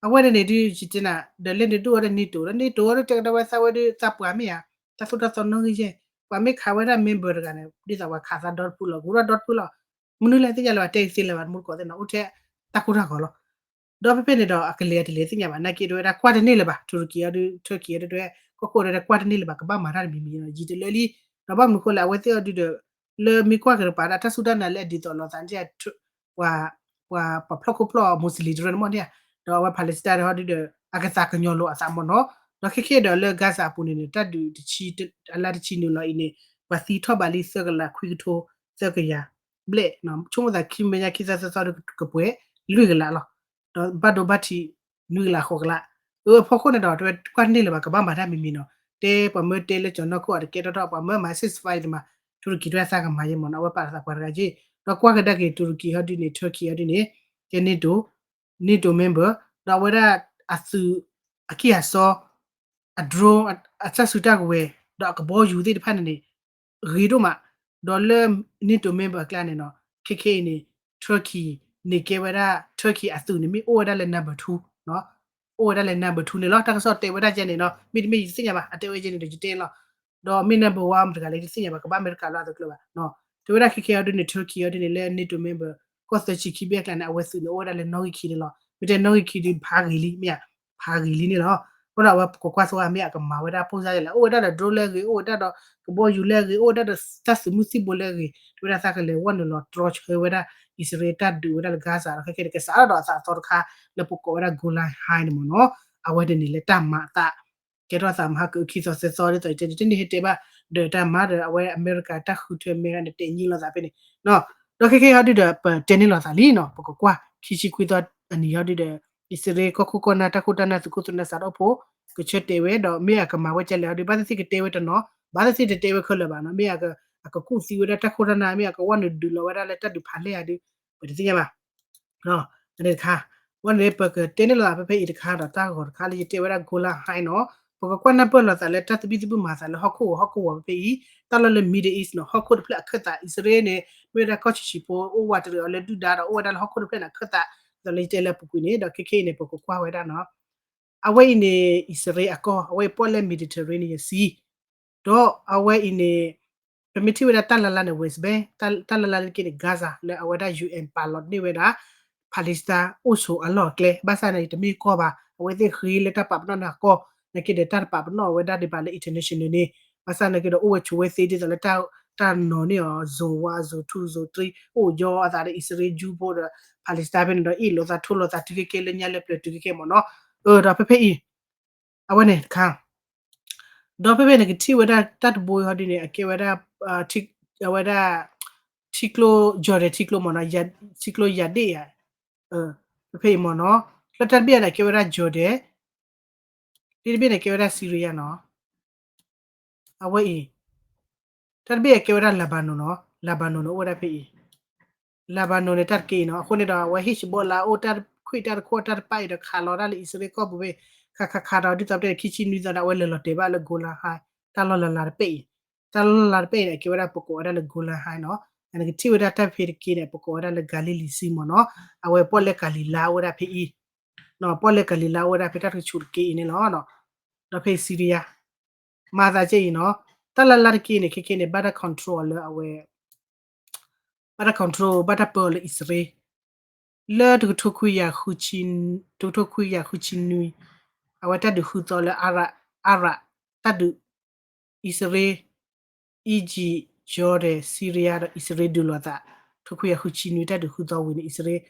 အဝဲဒၣ်န့ၣ်ဒုး ယတဲနၤ ဒီးလၢန့ၣ်ဒုးအီၤဒီး NATO ဒီး NATO အီၤဒုးတဲကဒီးဝဲသးဝဲဒုးသးပှၢ်မ့ၢ်ဧါ, တၢ်သိၣ်တၢ်သီနီၣ်ဂံၢ်ယဲၢ်, ပှၤမ့ၢ်ခးဝဲဒၣ် member တဂၤန့ၣ် ဒ်သိးပှၤခးသးဒီတဖုလီၤ, ကအိၣ်ဒီးဒီတဖုလီၤ, မနုၤလဲၣ်သ့ၣ်ညါလၢၤဘၣ် တဲသ့လၢၤဘၣ် မူတကိးသ့ၣ်နီၤ အိၣ်ထဲတၢ်ကိၢ်တၢ်ဂီၤလီၤ. ဒီးဖဲဖဲန့ၣ်ဒီး အကလဲၤတလဲၤသ့ၣ်ညါဘၣ် နာ်က့တဲဝဲဒၣ်ကွၢ်တန့ၢ်လၢၤဘၣ် Turkey အီၤဒုး Turkey အီၤဒုးတဲ ကီၢ်ခိၣ်ဒီးကွၢ်တန့ၢ်လၢၤဘၣ် ကဘၣ်မၤတၢ်တမံၤမံၤ ယံာ်တလၢလံ, ဒီးဘၣ်မနုၤဃိလဲၣ် အဝဲသ့ၣ်အီၤဒုးဒီး လၢမ့ၢ်ကွၢ်က့ၤတပၤဒၣ်တၢ်စူၢ်တၢ်နာ်လၢအဒ်သိးလိာ်သးန့ၣ် ပှၤ ပှၤဖျီၣ်ခိၣ်ဖျီၣ် Muslim တရၢန့ၣ်မ့ၢ်န့ၣ်, ဒီးအဝဲ Palestine ဟီဒုးဒီး အကသးကညီၤလိာ်အသးမ့ၢ်နီၤ, ဒီးခဲခဲဒီးလၢ Gaza အပူၤန့ၣ်န့ၣ် တၢ်ဒုးတဆံ အလါတဆံနုာ်လီၤအံၤန့ၣ် ပှၤသံထီၣ်ဘးလံသၢကလးခွံကထိ သၢကယၤဘျဲၣ်, ဆိကမိၣ်သးခံမဲာ်ညါခံသီသၢသီဒီးကပှဲၤ လွံၢ်ကလးလီၤ. ဒီးဘၣ်ဒိဘၣ်ထံး နွံကလးဃိးကလး, အဖီခိၣ်န့ၣ်ဒီး တဝဲကွၢ်တန့ၢ်လၢၤဘၣ် ကဘၣ်မၤတၢ်မံၤမံၤနီၤ, တဲပှၤမၢတဲလၢကၠီၤနီၢ်ခိၣ်အတကဲထီၣ်ထီၣ် ပှၤမၢမၤ ceasefire တမၤ, တူရကံတဝဲသးကမၤယဲမ့ၢ်နီၤ, အဝဲပာ်လီၤသးပှၤတဂၤက့, ဒီးကွၢ်ကဒါက့ၤ တူရကံဟီဒုန့ၣ် Turkey ဟီဒုန့ၣ် ကဲ NATO, NATO member, ဒီးအဝဲဒၣ်အသုး အကံၢ်အစီ အ drone အတၢ်စုတၢ်ကဝဲၤ ဒီးအကဘီယူၤသ့ၣ်တဖၣ်န့ၣ်န့ၣ် ဂ့ၤဒိၣ်မး, ဒီးလၢ NATO member အကျါန့ၣ်နီၤ ခဲခဲအံၤန့ၣ် Turkey န့ၣ်ကဲဝဲဒၣ် Turkey အသုးန့ၣ် မ့ၢ်အိၣ်ဝဲဒၣ်လၢ number two နီၤ, အိၣ်ဝဲဒၣ်လၢ number two န့ၣ်လီၤ. တၢ်ကစီၣ်တဲဝဲဒၣ်ကဲန့ၣ်နီၤ, မ့တမ့ၢ်ယတသ့ၣ်ညါဘၣ်, အတဲဝဲကဲန့ၣ်ဒီး ယတဲလီၤ. ဒီးမ့ၢ် number one မတဂၤလဲၣ် ယတသ့ၣ်ညါဘၣ်, ကဘၣ်အမဲရကၤလီၤအသးကျၢၤဘၣ်. တဲဝဲဒၣ်ခဲခဲအံၤဒ်န့ၣ် Turkey အံၤဒ်န့ၣ် လၢ NATO member ကီၢ်သၢဆံခံဘ့ၣ်အကျါန့ၣ် အဝဲသုးန့ၣ် အိၣ်ဝဲဒၣ်လၢနီၣ်ဂံၢ်ခံန့ၣ်လီၤ. မ့ၢ်တဲနီၣ်ဂံၢ်ခံဒီး ဖးဂ့ၤလံ မ့ၢ်ဧါ, ဖးဂ့ၤလံန့ၣ်လီၤ. အဃိဒီးအဝဲပကကွၢ်သိအါ မ့ၢ်အကမၤဝဲဒၣ် ပိၢ်စၢ် လဲၣ်, အိၣ်ဝဲဒၣ်ဒီး drone လၢအဂ့ၤ, အိၣ်ဝဲဒၣ်ဒီးကဘီယူၤလၢအဂ့ၤ, အိၣ်ဝဲဒၣ်ဒီးတၢ်သုးမုၢ်သံၣ်ဘိလၢအဂ့ၤ, တဲဝဲဒၣ်သးကလဲၤဝဲနုာ်လီၤတြီဆၢဝဲဒၣ် အံၣ်စရ့လးတၢ်ဒုးဝဲဒၣ်လၢ Gaza ဒီးခဲခဲန့ၣ် ကစးထီၣ်ဒီးအသးအသီတခါ လၢပကိးဝဲဒၣ် Golan Heights န့ၣ်မ့ၢ်နီၤ, အဝဲန့ၣ်န့ၣ်လၢတၢ်မၤအသး ကဲထီၣ်သးမဟါက ခံသီသၢသီ ဒ်သိးယတဲန့ၣ် တန့ၢ်ဟဲတဲဘၣ် ဒီးတၢ်မၤဒီး အဝဲအမဲရကၤတၢ်ဃုထၢမဲဂၤန့ၣ် တဲညံလိာ်သးဖဲန့ၣ်, ဒီးခဲခဲအံၤဟီဒုဒီး ပတဲန့ၢ်လိာ်သးလံနီၤ, ပကကွၢ် ခံဆံခွံသီအနံၤဟီဒုဒီး အံၣ်စရ့လးကီၢ်ခိၣ်ကီၢ်နၢ် တၢ်ခိၣ်တၢ်နၢ် သုးခိၣ်သုးနၢ်စးထီၣ်ဖိ ကဆၢတဲာ်ဝဲဒီး မ့ၢ်အကမၤဝဲကဲလဲၣ်ဟီဒု ဘၣ်သ့ၣ်သ့ၣ်ကတဲဝဲတနီၤ, ဘၣ်သ့ၣ်သ့ၣ်တတဲဝဲခဲလၢာ်ဘၣ်နီၤ, မ့ၢ်အကကူၣ်သံဝဲဒၣ်တၢ်ခိၣ်တၢ်နၢ် မ့ၢ်အကဝဲနုာ်ဒုးလီၤဝဲဒၣ်လၢတၢ်ဒုးဖးလဲၢ်ဧါဒု ပတသ့ၣ်ညါဘၣ် အန့ၣ်တခါ, အဝဲန့ၣ် ပကတဲန့ၢ်လိာ်သးဖဲဖဲအံၤတခါဒီး တၢ်ဂီၤတခါလၢယတဲဝဲဒၣ် Golan Heights နီၤ, ပကကွၢ်နၢ်ပၢၢ်လိာ်သးလၢတၢ်သဘံၣ်သဘုၣ်မၤသးလၢဟီၣ်ခိၣ်ဂီၤဟီၣ်ခိၣ်ဝီၤဖဲဖဲအံၤ, တၢ်လီၢ်လၢ Middle East နီၤ, ဟီၣ်ခိၣ်တဖျၢၣ်အခၢၣ်သး အံၣ်စရ့လးန့ၣ် မ့ၢ်ဝဲဒၣ်ကီၢ်ဆံးဆံးဖိ အိၣ်ဝးတရံးအီၤလၢဒုၣ်ဒါဒီး အိၣ်ဝဲဒၣ်လၢဟီၣ်ခိၣ်တဖျၢၣ်န့ၣ်အခၢၣ်သး, ဒ်သိးလၢယတဲလၢအပူၤကွံာ်န့ၣ် ဒီးခဲခဲအံၤန့ၣ် ပကကွၢ်ဝဲဒၣ်နီၤ အဝဲအံၤန့ၣ် အံၣ်စရ့လးအကီၢ်, အဝဲအံၤပီၣ်လဲၣ် Mediterranean Sea, ဒီးအဝဲအံၤန့ၣ် ပမ့ၢ်ထံၣ်ဝဲဒၣ်တၢ်လၢ်လၢ်န့ၣ် West Bank, တၢ်လၢ်လၢ်လၢက့န့ၣ် Gaza လၢအဝဲဒၣ် UN ပာ်လီၤန့ၢ်ဝဲဒၣ် Palestine အိၣ်ဆိးအလီၢ်အကျဲ, ဘၣ်ဆၣ်န့ၣ် တမ့ၢ်ကီၢ်ဘၣ်, အဝဲသ့ၣ်ဃ့လၢတၢ်ပာ်ပနီၣ်န့ၣ်အကီၢ်, နာ်က့ဒီးတၢ်တပာ်ပနီၣ်ဝဲဒၣ်ဒံးဘၣ်လၢ international န့ၣ်, ဘၣ်ဆၣ်နာ်က့ဒီး အိၣ်ဝဲဆိးဝဲသ့ဒ်သိးလၢ တၢ်နီၤန့ၢ်အီၤ zone one, zone two, zone three အိၣ်ယီအသးဒီး အံၣ်စရ့လး Jew ဖိဒီး Palestine ဖဲန့ၣ်ဒီး အ့ၣ်လိာ်သးထိၣ်လိာ်သးတုၤခဲခဲလၢညါလၢပျၢၤတုၤခဲခဲမ့ၢ်နီၤ, ဒီးဖဲဖဲအံၤ အဝဲန့ၣ်တခါ ဒီးဖဲဖဲန့ၣ် ကထံၣ်ဝဲဒၣ်တၢ်တဘိဟီဒ်န့ၣ် အကဲဝဲဒၣ် အဝဲဒၣ် ထံကျိ Jordan ထံကျိမ့ၢ်နီၤ, ထံကျိယၤဒ့ၣ်ယၤ, ဖဲဖဲအံၤမ့ၢ်နီၤ, လၢတၢ်တဘ့ၣ်န့ၣ် ကဲဝဲဒၣ် Jordan, လၢတဘ့ၣ်န့ၣ် ကဲဝဲဒၣ် Syria နီၤ, အဝဲအံၤ တၢ်တဘ့ၣ်အကဲဝဲဒၣ် Lebanon နီၤ, Lebanon န့ၣ် အိၣ်ဝဲဒၣ်ဖဲအံၤ Lebanon န့ၣ် တၢ်တက့ၢ်အံၤနီၤ, အဃိန့ၣ်ဒီး အဝဲ Hezbollah အိၣ်တၢ်ခွံၣ်တၢ်တခိၣ်တၢ်တပၢ်အံၤဒီး ခးလီၤဒၣ်လၢအံၣ်စရ့လးကီၢ်ပူၤဖဲ ခးခးခးဒီး ဒ်သိးပတဲန့ၣ် ခံဆံနွံသီဒီး အဝဲလဲၤလီၤတဲာ်ဘၣ်လၢ Golan Heights တၢ်လီၢ်လၢ်လၢ်တဘ့ၣ်အံၤ, တၢ်လီၢ်လၢ်လၢ်တဘ့ၣ်အံၤန့ၣ် အကဲဝဲဒၣ်ပကိးဝဲဒၣ်လၢ Golan Heights နီၤ, နကထံၣ်ဝဲဒၣ်တၢ်ဖဲတက့ၢ်န့ၣ် ပကိးဝဲဒၣ်လၢ Galilee Sea မ့ၢ်နီၤ, အဝဲပီၣ်လဲၣ် Galilee အိၣ်ဝဲဒၣ်ဖဲအံၤ ပီၣ်လဲၣ် Galilee အိၣ်ဝဲဒၣ်ဖဲတၢ်တကဆူးတက့ၢ်အံၤန့ၣ်လီၤ, ဒီးဖဲ Syria မၤသးကဲအံၤနီၤ, တၢ်လၢ်လၢ်တက့ၢ်န့ၣ် ခဲခဲန့ၣ် ဘၣ်တၢ် control အီၤလၢအဝဲ ဘၣ်တၢ် control ဘၣ်တၢ်ပၢအီၤလၢအံၣ်စရ့လး, လၢတကထိခွံကယၤ တကထိခွံကယၤဃုဆံနွံ, အဝဲတၢ်ဒုးဃုသီလၢ Arab, Arab တၢ်ဒုး အံၣ်စရ့လး, Egypt, Jordan, Syria ဒီးအံၣ်စရ့လးဒုးလိာ်သး, တကထိခွံကယၤဃုဆံနွံ တၢ်ဒုးဃုသီဝံၤန့ၣ် အံၣ်စရ့လး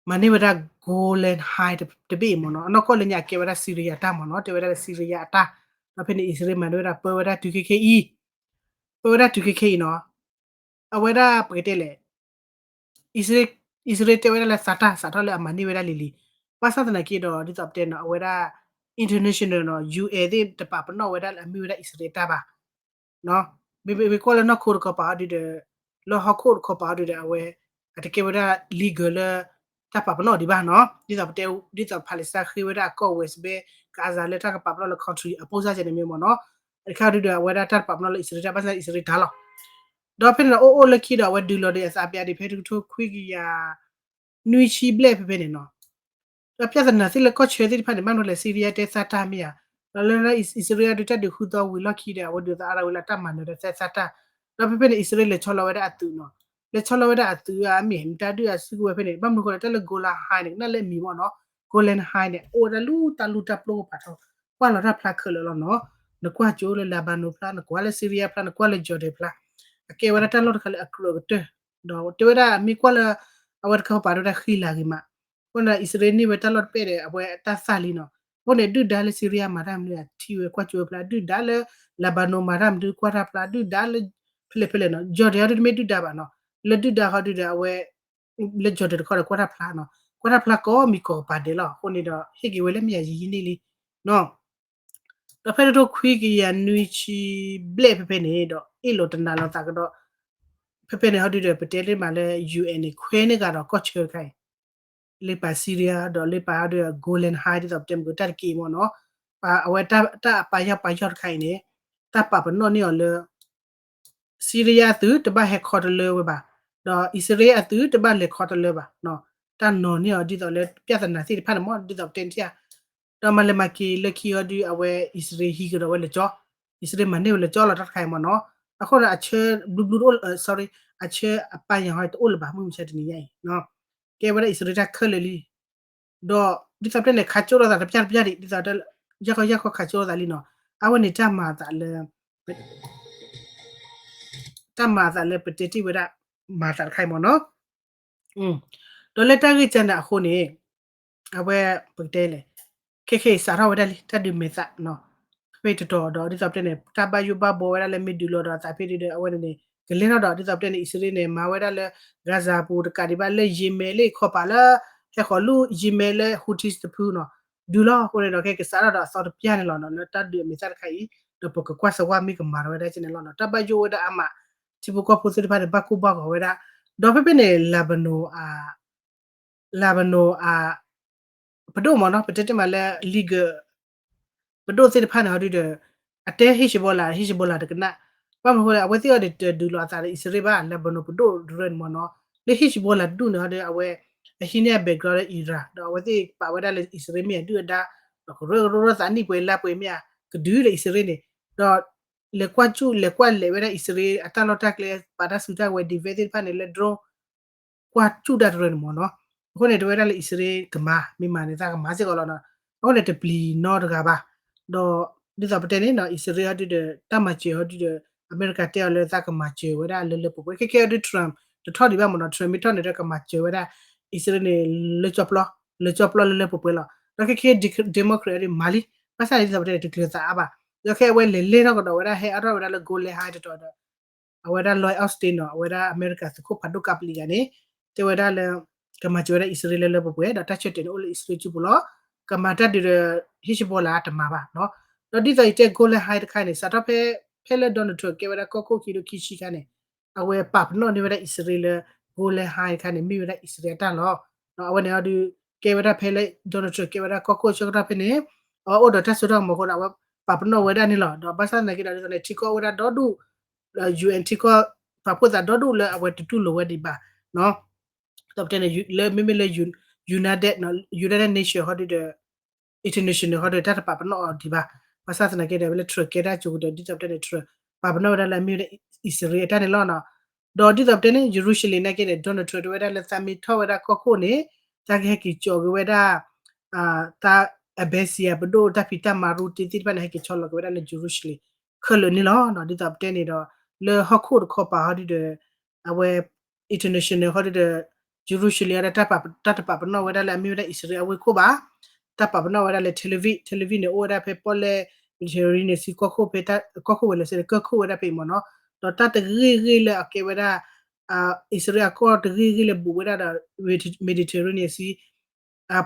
မၤန့ၢ်ဝဲဒၣ် Golan Heights တဘ့ၣ်အံၤမ့ၢ်နီၤ, အနီၢ်ကီၢ်လၢညါအကဲဝဲဒၣ် Syria အတၢ်မ့ၢ်နီၤ, တဲဝဲဒၣ်လၢ Syria အတၢ်, ဒီးဖဲန့ၣ် အံၣ်စရ့လးမၤန့ၢ်ဝဲဒၣ် ပၢဝဲဒၣ်တုၤခဲခဲအံၤ, ပၢဝဲဒၣ်တုၤခဲခဲအံၤနီၤ, အဝဲဒၣ်ပကတဲလဲၣ် အံၣ်စရ့လးတဲဝဲဒၣ်လၢသးတၢ်စးထီၣ်လၢအမၤန့ၢ်ဝဲဒၣ်လံၤလံၤ, ဘၣ်ဆၣ်သနာ်က့ဒီး ဒ်သိးပတဲနီၤ အဝဲဒၣ် international နီၤ UN သ့ၣ်တပာ်ပနီၣ်ဝဲဒၣ်လၢအမ့ၢ်ဝဲဒၣ်အံၣ်စရ့လးတၢ်ဘၣ်, မ့မ့ၢ်ကွၢ်လၢနီၢ်ခိတခီပၤဟီဒုဒီး လၢဟီၣ်ခိၣ်တခီပၤဟီဒုဒီး အဝဲ အတကဲဝဲဒၣ် legal လၢ တၢ်ပာ်ပနီၣ်ဒံးဘၣ်နီၤ, ဒ်သိးပတဲ ဒ်သိး Palestine ဃ့ဝဲဒၣ်အကီၢ် West Bank, Gaza လၢတၢ်ကပာ်ပနီၣ်လၢ country အပိၢ်စၢ်ကဲန့ၣ်မ့ၢ်မ့ၢ်နီၤ, တခါဒုဒီး အဝဲဒၣ်တၢ်တပာ်ပနီၣ်လၢအံၣ်စရ့လးတၢ် ဘၣ်ဆၣ်အံၣ်စရ့လးတၢ်လီၤ, ဒီးဖဲန့ၣ်ဒီး အိၣ်အိၣ်လၢခံဒီး အဝဲဒုးလီၤဒီးအသးပျးဒံးဖဲတကထိခွံကယၤ နွံဆံဘျဲၣ်ဖဲဖဲန့ၣ်နီၤ, ဒီးပျၢ်သနာ်သ့ၣ်လၢကီၢ်ဆၢသ့ၣ်တဖၣ်န့ၣ် ဘၣ်မနုၤလဲၣ် Syria တဲသးတၢ်မ့ၢ်ဧါ, ဒီးလၢအံၣ်စရ့လးဒုးတၢ်ဒုးဃုသီဝံၤလီၢ်ခံဒီး အဝဲဒုးသးအါရၤဝံၤလၢတၢ်မၤနၢၤဒီးသးတၢ်, ဒီးဖဲဖဲန့ၣ် အံၣ်စရ့လးလဲၤဆီလီၤဝဲဒၣ်အသုးနီၤ, လဲၤဆီလီၤဝဲဒၣ်အသုးအမ့ၢ်မတၤဒုးအစုကဝဲၤဖဲန့ၣ် ဘၣ်မနုၤဃိလဲၣ် တၢ်လၢ Golan Heights န့ၣ် ကနၣ်လၢအမံၤမ့ၢ်နီၤ, Golan Heights န့ၣ် အိၣ်ဝဲဒၣ်လၢတၢ်လူၢ်တၢ်ပျိၢ်ကပၤထီၣ်, ကွၢ်လီၤတၢ်ဖျါခဲလၢာ်လီၤနီၤ, နကွၢ်ကၠိလၢ Lebanon ဖျါ, နကွၢ်လၢ Syria ဖျါ, နကွၢ်လၢ Jordan ဖျါ, အကဲဝဲဒၣ်တၢ်လီၢ်တခါလၢအကြၢးကတၢၢ်, ဒီးတဲဝဲဒၣ်မ့ၢ်ကွၢ်လၢ အဝဲတခါပၤတဲဝဲဒၣ်ဃံလၤဂ့ၤမး, အဃိန့ၣ် အံၣ်စရ့လးန့ၢ်ဝဲတၢ်လီၢ်တဘ့ၣ်ဒီး အဝဲတၢ်သၣ်လံနီၤ, အဃိန့ၣ် ဒုၣ်ဒါလၢ Syria မၤတၢ်မနုၤ ထံၣ်ဝဲကွၢ်ကၠိဝဲဖျါ, ဒုၣ်ဒါလၢ Lebanon မၤတၢ်မနုၤကွၢ်တၢ်ဖျါ, ဒုၣ်ဒါလၢ ဖဲလဲၣ်ဖဲလဲၣ်နီၤ, Jordan အီၤဒုတမ့ၢ်ဒုၣ်ဒါဘၣ်နီၤ, လၢဒုၣ်ဒါဟီဒုဒီး အဝဲ လၢ Jordan တခီဒီးကွၢ်တၢ်ဖျါနီၤ, ကွၢ်တၢ်ဖျါကိးမံၤကိးကပၤဒဲးလီၤ, အဃိန့ၣ်ဒီး ဟ့ၣ်က့ၤဝဲလၢမ့ၢ်ယၤယံာ်ယံာ်န့ၣ်လံနီၤ, ဒီးဖဲတကထိခွံကယၤနွံဆံဘျဲၣ်ဖဲဖဲန့ၣ်ဒီး အ့ၣ်လိာ်တနာ်လိာ်သးကဒီး, ဖဲဖဲန့ၣ်ဟီဒုဒီး ပတဲလၢမးလၢ UN န့ၣ် ခွဲးန့ၢ်ကဒီးကီၢ်ဆၢတခါအံၤ လၢပာ် Syria ဒီးလၢပာ်ဟီဒု Golan Heights ဒ်သိးပတဲမ့ၢ်ကတၢၢ်တက့ၢ်မ့ၢ်နီၤ, အဝဲတၢ်အပာ်ယီၢ်ပာ်ယီၢ်တခါအံၤန့ၣ် တၢ်ပာ်ပနီၣ်န့ၢ်အီၤလၢ Syria သုးတဘၣ်ဟဲခီတလၢဝဲဘၣ်, ဒီးအံၣ်စရ့လးအသုးတဘၣ်လဲၤခီတလၢဘၣ်, တၢ်နီၤန့ၢ်အီၤဒ်သိးလၢ ပြဿနာ သ့ၣ်တဖၣ်န့ၣ်မ့ၢ် ဒ်သိးပတဲန့ၣ်ဧါ, ဒီးမၤလဲၤမၤက့ၤလၢခံအီၤဒုး အဝဲအံၣ်စရ့လးဟံးကဒီးဝဲလၢကၠီ, အံၣ်စရ့လးမၤန့ၢ်ဝဲလၢကၠီလီၤ တၢ်တခါအံၤမ့ၢ်နီၤ, အဃိန့ၣ် အဆၢဘျုးဘျုးတအိၣ် sorry အဆၢအပာ်ယၤဟီတအိၣ်လၢၤဘၣ် မုၢ်မဆါတနံၤညါအံၤ, ကဲဝဲဒၣ်အံၣ်စရ့လးတၢ်ခဲလၢာ်လံ ဒီးဒ်သိးပတဲန့ၣ် ခးကၠိလိာ်သးတပျၢ်တပျၢ်ဒံး ဒ်သိး ယၢ်ခီယၢ်ခီခးကၠိလိာ်သးလံနီၤ, အဝဲန့ၣ်တၢ်မၤအသးလၢ တၢ်မၤအသးလၢပတဲတ့ၢ်ဝဲဒၣ် မၤအသးတခါအံၤမ့ၢ်နီၤ, ဒီးလၢတၢ်ဂ့ၢ်ကၢန့ၣ်အဃိန့ၣ် အဝဲ ပကတဲလဲၣ် ခဲခဲအံၤစးထီၣ်ဝဲဒၣ်လံ တၢ်ဒုးမဲာ်သးနီၤ, ဖဲတတီၤဒီး ဒ်သိးပတဲန့ၣ် တၢ်ဘၣ်ယိၣ်ဘၣ်ဘှီဝဲဒၣ်လၢမ့ၢ်ဒုးလီၤဒီးအသးဖဲဒုးဒီး အဝဲန့ၣ်န့ၣ် ကလဲၤထီၣ်ဒီး ဒ်သိးပတဲန့ၣ် အံၣ်စရ့လးန့ၣ် မၤဝဲဒၣ်လၢ Gaza ပူၤတကးဒံးဘၣ် လၢယံၤမဲာ်လၢခီပၤလၢ ဟဲဃီၤလူၢ်ယံၤမဲာ်လၢ Houthis တဖုနီၤ, ဒုးလီၤအဃိန့ၣ်ဒီး ခဲကစးထီၣ်ဒီးအသီတပျၢ်န့ၣ်လီၤနီၤ လၢတၢ်ဒုးအမဲာ်သၣ်တခါအံၤ ဒီးပကကွၢ်စၢၤဝဲမ့ၢ်ကမၤထီၣ်ဝဲဒၣ်ကဲန့ၣ်လီၤနီၤ, တၢ်ဘၣ်ယိၣ်ဝဲဒၣ်အါမး ထံဖိကီၢ်ဖိသ့ၣ်တဖၣ်န့ၣ် ဘၣ်ကိၢ်ဘၣ်ဂီၤဝဲဒၣ်, ဒီးဖဲဖဲန့ၣ် Lebanon အ Lebanon အ ပဒိၣ်မ့ၢ်နီၤ ပတဲတ့ၢ်မးလၢ legal ပဒိၣ်သ့ၣ်တဖၣ်န့ၣ် ဟီဒုဒီး အတဲ Hezbollah Hezbollah တကနၣ်, ဘၣ်မနုၤအဃိလဲၣ် အဝဲသ့ၣ်အီၤဒီးတဒုးလိာ်အသးဒီးအံၣ်စရ့လးဘၣ် Lebanon ပဒိၣ်တရၢန့ၣ်မ့ၢ်နီၤ, လၢ Hezbollah တဒူၣ်န့ၣ် ဟီဒီး အဝဲ အဟံးန့ၢ်အ background လၢ Iran ဒီးအဝဲသ့ၣ်ပာ်ဝဲဒၣ်လၢအံၣ်စရ့လးမ့ၢ်အဒုၣ်အဒါ, ဒီးကရၢကရိသးနံၣ်ပှဲၤလါပှဲၤမ့ၢ်ဧါ, ကဒုးဒီးအံၣ်စရ့လးန့ၣ်, ဒီး လဲၤကွၢ်ကၠူၣ်လဲၤကွၢ်လဲၤဝဲဒၣ်အံၣ်စရ့လးအတၢ်လီၢ်တၢ်ကျဲ ပာ်တၢ်စုတၢ်ဝဲၤ defense သ့ၣ်တဖၣ်န့ၣ်လၢ drone ကွၢ်ကၠူၣ်တၢ်တရၢန့ၣ်မ့ၢ်နီၤ, အဃိန့ၣ် တဲဝဲဒၣ်လၢအံၣ်စရ့လးကမၤ မ့ၢ်မၤန့ၣ်သးကမၤစ့ၢ်ကီးလီၤနီၤ, အဃိန့ၣ်တပျံၤနီတဂၤဘၣ်, ဒီး ဒ်သိးပတဲန့ၣ်နီၤ အံၣ်စရ့လးဟီဒုဒီး တၢ်မၤစၢၤဟီဒုဒီး အမဲရကၤတဲအီၤလၢသးကမၤစၢၤဝဲဒၣ်လၢလၢပှဲၤပှဲၤ ခဲခဲအီၤဒု Trump တထီၣ်ဒံးဘၣ်မ့ၢ်နီၤ, Trump မ့ၢ်ထီၣ်န့ၣ်ဒီးကမၤစၢၤဝဲဒၣ် အံၣ်စရ့လးန့ၣ် လၢကၠီပျီ လၢကၠီပျီလၢလၢပှဲၤပှဲၤလီၤ, ဒီးခဲခဲ Democrat ဒုမၤလံ, ဘၣ်ဆၣ်န့ၣ်ဒ်သိးပတဲန့ၣ် တကျၢၤသးအါဘၣ်, ဒီးခဲအဝဲလဲၤလဲၤထီၣ်ကဒီးဝဲဒၣ် ဟဲအါထီၣ်ဝဲဒၣ်လၢ Golan Heights တတီၤဒီး အဝဲဒၣ် Lloyd Austin နီၤ အဝဲဒၣ်အမဲရကၤသုးခိၣ်ဖးဒိၣ်ကးပလံၤတဂၤန့ၣ် တဲဝဲဒၣ်လၢ ကမၤစၢၤဝဲဒၣ်အံၣ်စရ့လးလၢလၢပှဲၤပှဲၤ ဒီးတၢ်ဆၢတဲာ်န့ၣ်အိၣ်လၢအံၣ်စရ့လးစုပူၤလီၤ, ကမၤတၢ်ဒုးဒီး Hezbollah တမၤဘၣ်နီၤ, ဒီးဒ်သိးယတဲ Golan Heights တခါန့ၣ် စးထီၣ်ဖဲ ဖဲလၢ Donald Trump ကဲဝဲဒၣ်ကီၢ်ခိၣ်ခံကထိခံဆံခါန့ၣ် အဝဲပာ်ပနီၣ်န့ၢ်ဝဲဒၣ်အံၣ်စရ့လးလၢ Golan Heights တခါန့ၣ် မ့ၢ်ဝဲဒၣ်အံၣ်စရ့လးအတၢ်လီၢ်, အဝဲန့ၣ်အီၤဒု ကဲဝဲဒၣ်ဖဲလၢ Donald Trump ကဲဝဲဒၣ်ကီၢ်ခိၣ်ဆၢကတီၢ်ဖဲန့ၣ် အဝဲအိၣ်ဒီးတၢ်စိတၢ်ကမီၤအဃိန့ၣ် အဝဲပာ်ပနီၣ်ဝဲဒၣ်န့ၣ်လီၤ, ဒီးဘၣ်ဆၣ်သနာ်က့ဒီးဒ်သိးန့ၣ် ထံကီၢ်အိၣ်ဝဲဒၣ်ဒီဒူၣ် UN ထံကီၢ် ပာ်ဖှိၣ်သးဒီဒူၣ်လၢအဝဲတတူၢ်လိာ်ဝဲဒံးဘၣ်, ဒ်သိးပတဲန့ၣ် လၢမ့မ့ၢ်လၢ United United Nation ဟီဒုဒီး international ဟီဒီး တၢ်တပာ်ပနီၣ်အီၤဒံးဘၣ်, ဘၣ်ဆၣ်သနာ်က့ဒီး ဖဲလၢထရၢၣ်ကဲတၢ်ကၠိၤကဒီး ဒ်သိးပတဲန့ၣ် ထရၢၣ် ပာ်ပနီၣ်ဝဲဒၣ်လၢအမ့ၢ်ဝဲဒၣ်အံၣ်စရ့လးအတၢ်န့ၣ်လီၤနီၤ, ဒီးဒ်သိးပတဲန့ၣ် ယရူၤၡလ့ၣ်နာ်က့န့ၣ် Donald Trump တဲဝဲဒၣ်လၢသးမ့ၢ်ထီၣ်ဝဲဒၣ်ကီၢ်ခိၣ်န့ၣ် သးကဟဲက့ၤကၠီၤက့ၤဝဲဒၣ် သး embassy ပဒိၣ်တၢ်ဖံးတၢ်မၤရူတ့သ့ၣ်တဖၣ်န့ၣ် ဟဲက့ၤဆီလီၤက့ၤဝဲဒၣ်လၢယရူၤၡလ့ၣ် ခဲလၢာ်န့ၣ်လီၤ, ဒ်သိးပတဲန့ၣ်ဒီး လၢဟီၣ်ခိၣ်တခီပၤဟီဒုဒီး အဝဲ international ဟီဒုဒီး ယရူၤၡလ့ၣ်အတၢ်တပာ်ပနီၣ်ဝဲဒၣ်လၢအမ့ၢ်ဝဲဒၣ်အံၣ်စရ့လးအဝ့ၢ်ခိၣ်ဘၣ်, တၢ်ပာ်ပနီၣ်ဝဲဒၣ်လၢ Tel Aviv, Tel Aviv န့ၣ် အိၣ်ဝဲဒၣ်ဖဲပီၣ်လဲၣ် Mediterranean Sea ကီၢ်ခိၣ်ဖဲတၢ်ကီၢ်ခိၣ်ဝဲလဲၤစ့ၢ်ကီး ကၢၢ်ခိၣ်ဝဲဒၣ်ဖဲအံၤမ့ၢ်နီၤ, ဒီးတၢ်တဂ့ၢ်ဂ့ၢ်လၢအကဲဝဲဒၣ် အံၣ်စရ့လးအကီၢ်တဂ့ၢ်ဂ့ၢ်လၢဘူးဝဲဒၣ်ဒီး Mediterranean Sea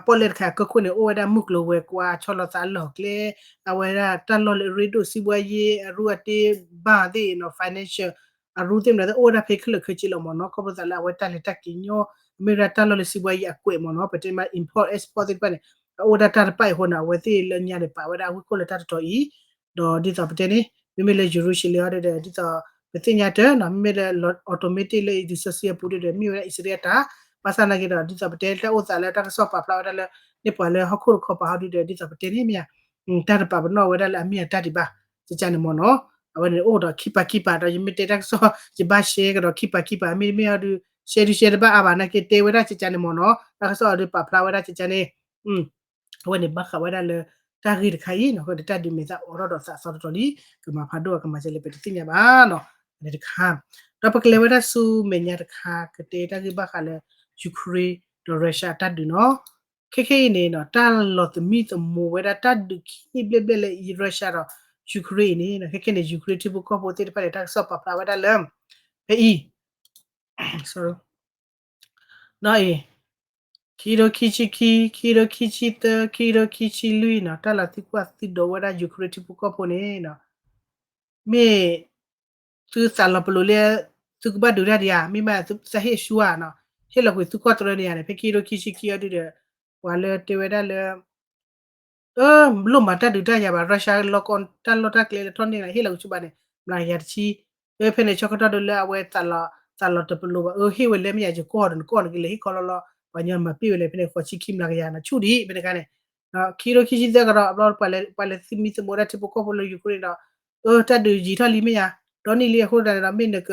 ပီၣ်လဲၣ်တခါအကၢၢ်ခိၣ်န့ၣ် အိၣ်ဝဲဒၣ်မုၢ်ကျိၤဝဲၤကွာ် ဆီလီၤသးလီၢ်ကျဲ အဝဲဒၣ်တၢ်လီၢ်လၢအရ့ဒိၣ် စံးဘှါယ့ အရူအတ့ဘၣ်သ့ၣ်နီၤ financial အရူသ့ၣ်မနုၤသ့ၣ် အိၣ်ဝဲဒၣ်ဖဲခဲလၢာ်ခဲဆ့လီၤမ့ၢ်နီၤ, ခီဖျိသးလၢအဝဲတၢ်လဲၤတၢ်က့ၤညီ မ့ၢ်ဝဲဒၣ်တၢ်လီၢ်လၢစံးဘှါယ့အကွဲးမ့ၢ်နီၤ, ပတဲမး import export သ့ၣ်တဖၣ်န့ၣ် အအိၣ်ဒၣ်တၢ်တပၣ်အံၤအဃိန့ၣ် အဝဲသ့ၣ်လၢညါန့ၣ် ပာ်ဝဲဒၣ်အဝ့ၢ်ခိၣ်လၢတၢ်တတီၤအံၤ ဒီးဒ်သိးပတဲန့ၣ် မ့မ့ၢ်လၢယရူၤၡလ့ၣ်အီၤဒီး ဒ်သိးပသ့ၣ်ညါတၢ်နီၤ မ့မ့ၢ်လၢ automatic လၢ အံၣ်စရ့လးအပူၤဒီး မ့ၢ်ဝဲဒၣ်အံၣ်စရ့လးအတၢ်, ဘၣ်ဆၣ်သနာ်က့ဒီး ဒ်သိးပတဲတၢ်အိၣ်သးလၢတၢ်ကစီၣ်ပာ်ဖျါဝဲဒၣ်လၢ န့ၢ်ပှၤလၢဟီၣ်ခိၣ်တခီပၤဟီဒုဒီး ဒ်သိးပတဲန့ၣ်မ့ၢ်ဧါ, တၢ်တပာ်ပနီၣ်ဝဲဒၣ်လၢအမ့ၢ်အတၢ်ဒံးဘၣ် ကကန့ၣ်မ့ၢ်နီၤ, အဝဲန့ၣ်အိၣ်ဒီးခံပာ်ခံပာ်ဒီး ယမ့ၢ်တဲတၢ်ကစီၣ် ယဘၣ်ရှဲကဒီးခံပာ်ခံပာ် မ့တမ့ၢ်ဟီဒု ရှဲဒုရှဲတဘၣ်အါဘၣ်နာ်က့ တဲဝဲဒၣ်ကကန့ၣ်မ့ၢ်နီၤ, တၢ်ကစီၣ်အီၤဒုပာ်ဖျါဝဲဒၣ်ကကန့ၣ် အဝဲန့ၣ်ဘၣ်ဃးဝဲဒၣ်လၢ တၢ်ဂ့ၢ်တခါအံၤနီၤ ဒီးတၢ်ဒုးမဲာ်သၣ်အိးထီၣ်ဒီးသးအသီတတီၤလံ ကမၤဖးဒိၣ်အကမၤစၢၤလၢပတသ့ၣ်ညါဘၣ်နီၤ, အန့ၣ်တခါ, ဒီးပကလဲၤဝဲဒၣ်ဆူမဲာ်ညါတခါ ကတဲတၢ်ဂ့ၢ်ဘၣ်ဃးလၢ Ukraine ဒီး Russia အတၢ်ဒုးနီၤ, ခဲခဲအံၤန့ၣ်နီၤ တၢ်လီၤသမံသမိးဝဲဒၣ်တၢ်ဒုးခံဘျဲၣ်ဘျဲၣ်လၢ Russia ဒီး Ukraine အံၤန့ၣ် ခဲခဲန့ၣ် Ukraine ထံဖိကီၢ်ဖိသ့ၣ်တဖၣ်န့ၣ် တၢ်ကစီၣ်ပာ်ဖျါဝဲဒၣ်လၢ ဖဲအံၤ နီၤအံၤ ခံကထိခံဆံခံ, ခံကထိခံဆံသၢ, ခံကထိခံဆံလွံၢ်နီၤ တၢ်လီၤသံကွၢ်သံဒိးဝဲဒၣ် Ukraine ထံဖိကီၢ်ဖိန့ၣ်နီၤ မ့ၢ်သုသးလီၤပလိာ်လၢ သုကဘၣ်ဒုးတၢ်ဒံးဧါ, မ့ၢ်မးသုသးဟ့ၣ်ဆူဧါနီၤ, ဟ့ၣ်လီၤကွံာ်သုကီၢ်တရၢန့ၣ်ဧါန့ၣ် ဖဲခံကထိခံဆံခံအီၤဒုဒီး ပှၤလၢတဲဝဲဒၣ်လၢ အၢ လိၣ်မၤတၢ်ဒုးတၢ်ယၤဘၣ် Russia လီၤကီတၢ်လီၢ်တၢ်ကျဲလၢထီၣ်န့ၢ်လီၤ ဟ့ၣ်လီၤကွံာ်ဆူဘၣ်န့ၣ် မျးကယၤတဆံ, ဖဲဖဲန့ၣ်ဆၢကတီၢ်ဒုလၢအဝဲသးလီၤ သးလီၤတပလိာ်ဘၣ် အၢ ဟ့ၣ်ဝဲလဲၣ်မ့ၢ်ယၤ ယကီၢ်ဒီးနကီၢ်နကလဲၤဟ့ၣ်ခီလီၤလီၤ ပှၤညီမၤပ့ၢ်ဝဲလဲၣ် ဖဲန့ၣ် ဃိးဆံခံမျးကယၤနီၤ ဆူၣ်ဒံး ဖဲန့ၣ်ခါန့ၣ် ခံကထိခံဆံသၢကဒီး အဘျီ ပှၤလဲၤသမံသမိးဝဲဒၣ်ထံဖိကီၢ်ဖိလၢ Ukraine ဒီး အၢ တၢ်ဒုးယံာ်ထီၣ်လံမ့ၢ်ယၤ ဒီနံၣ်လံအဃိသတးန့ၣ်ဒီး မ့ၢ်နက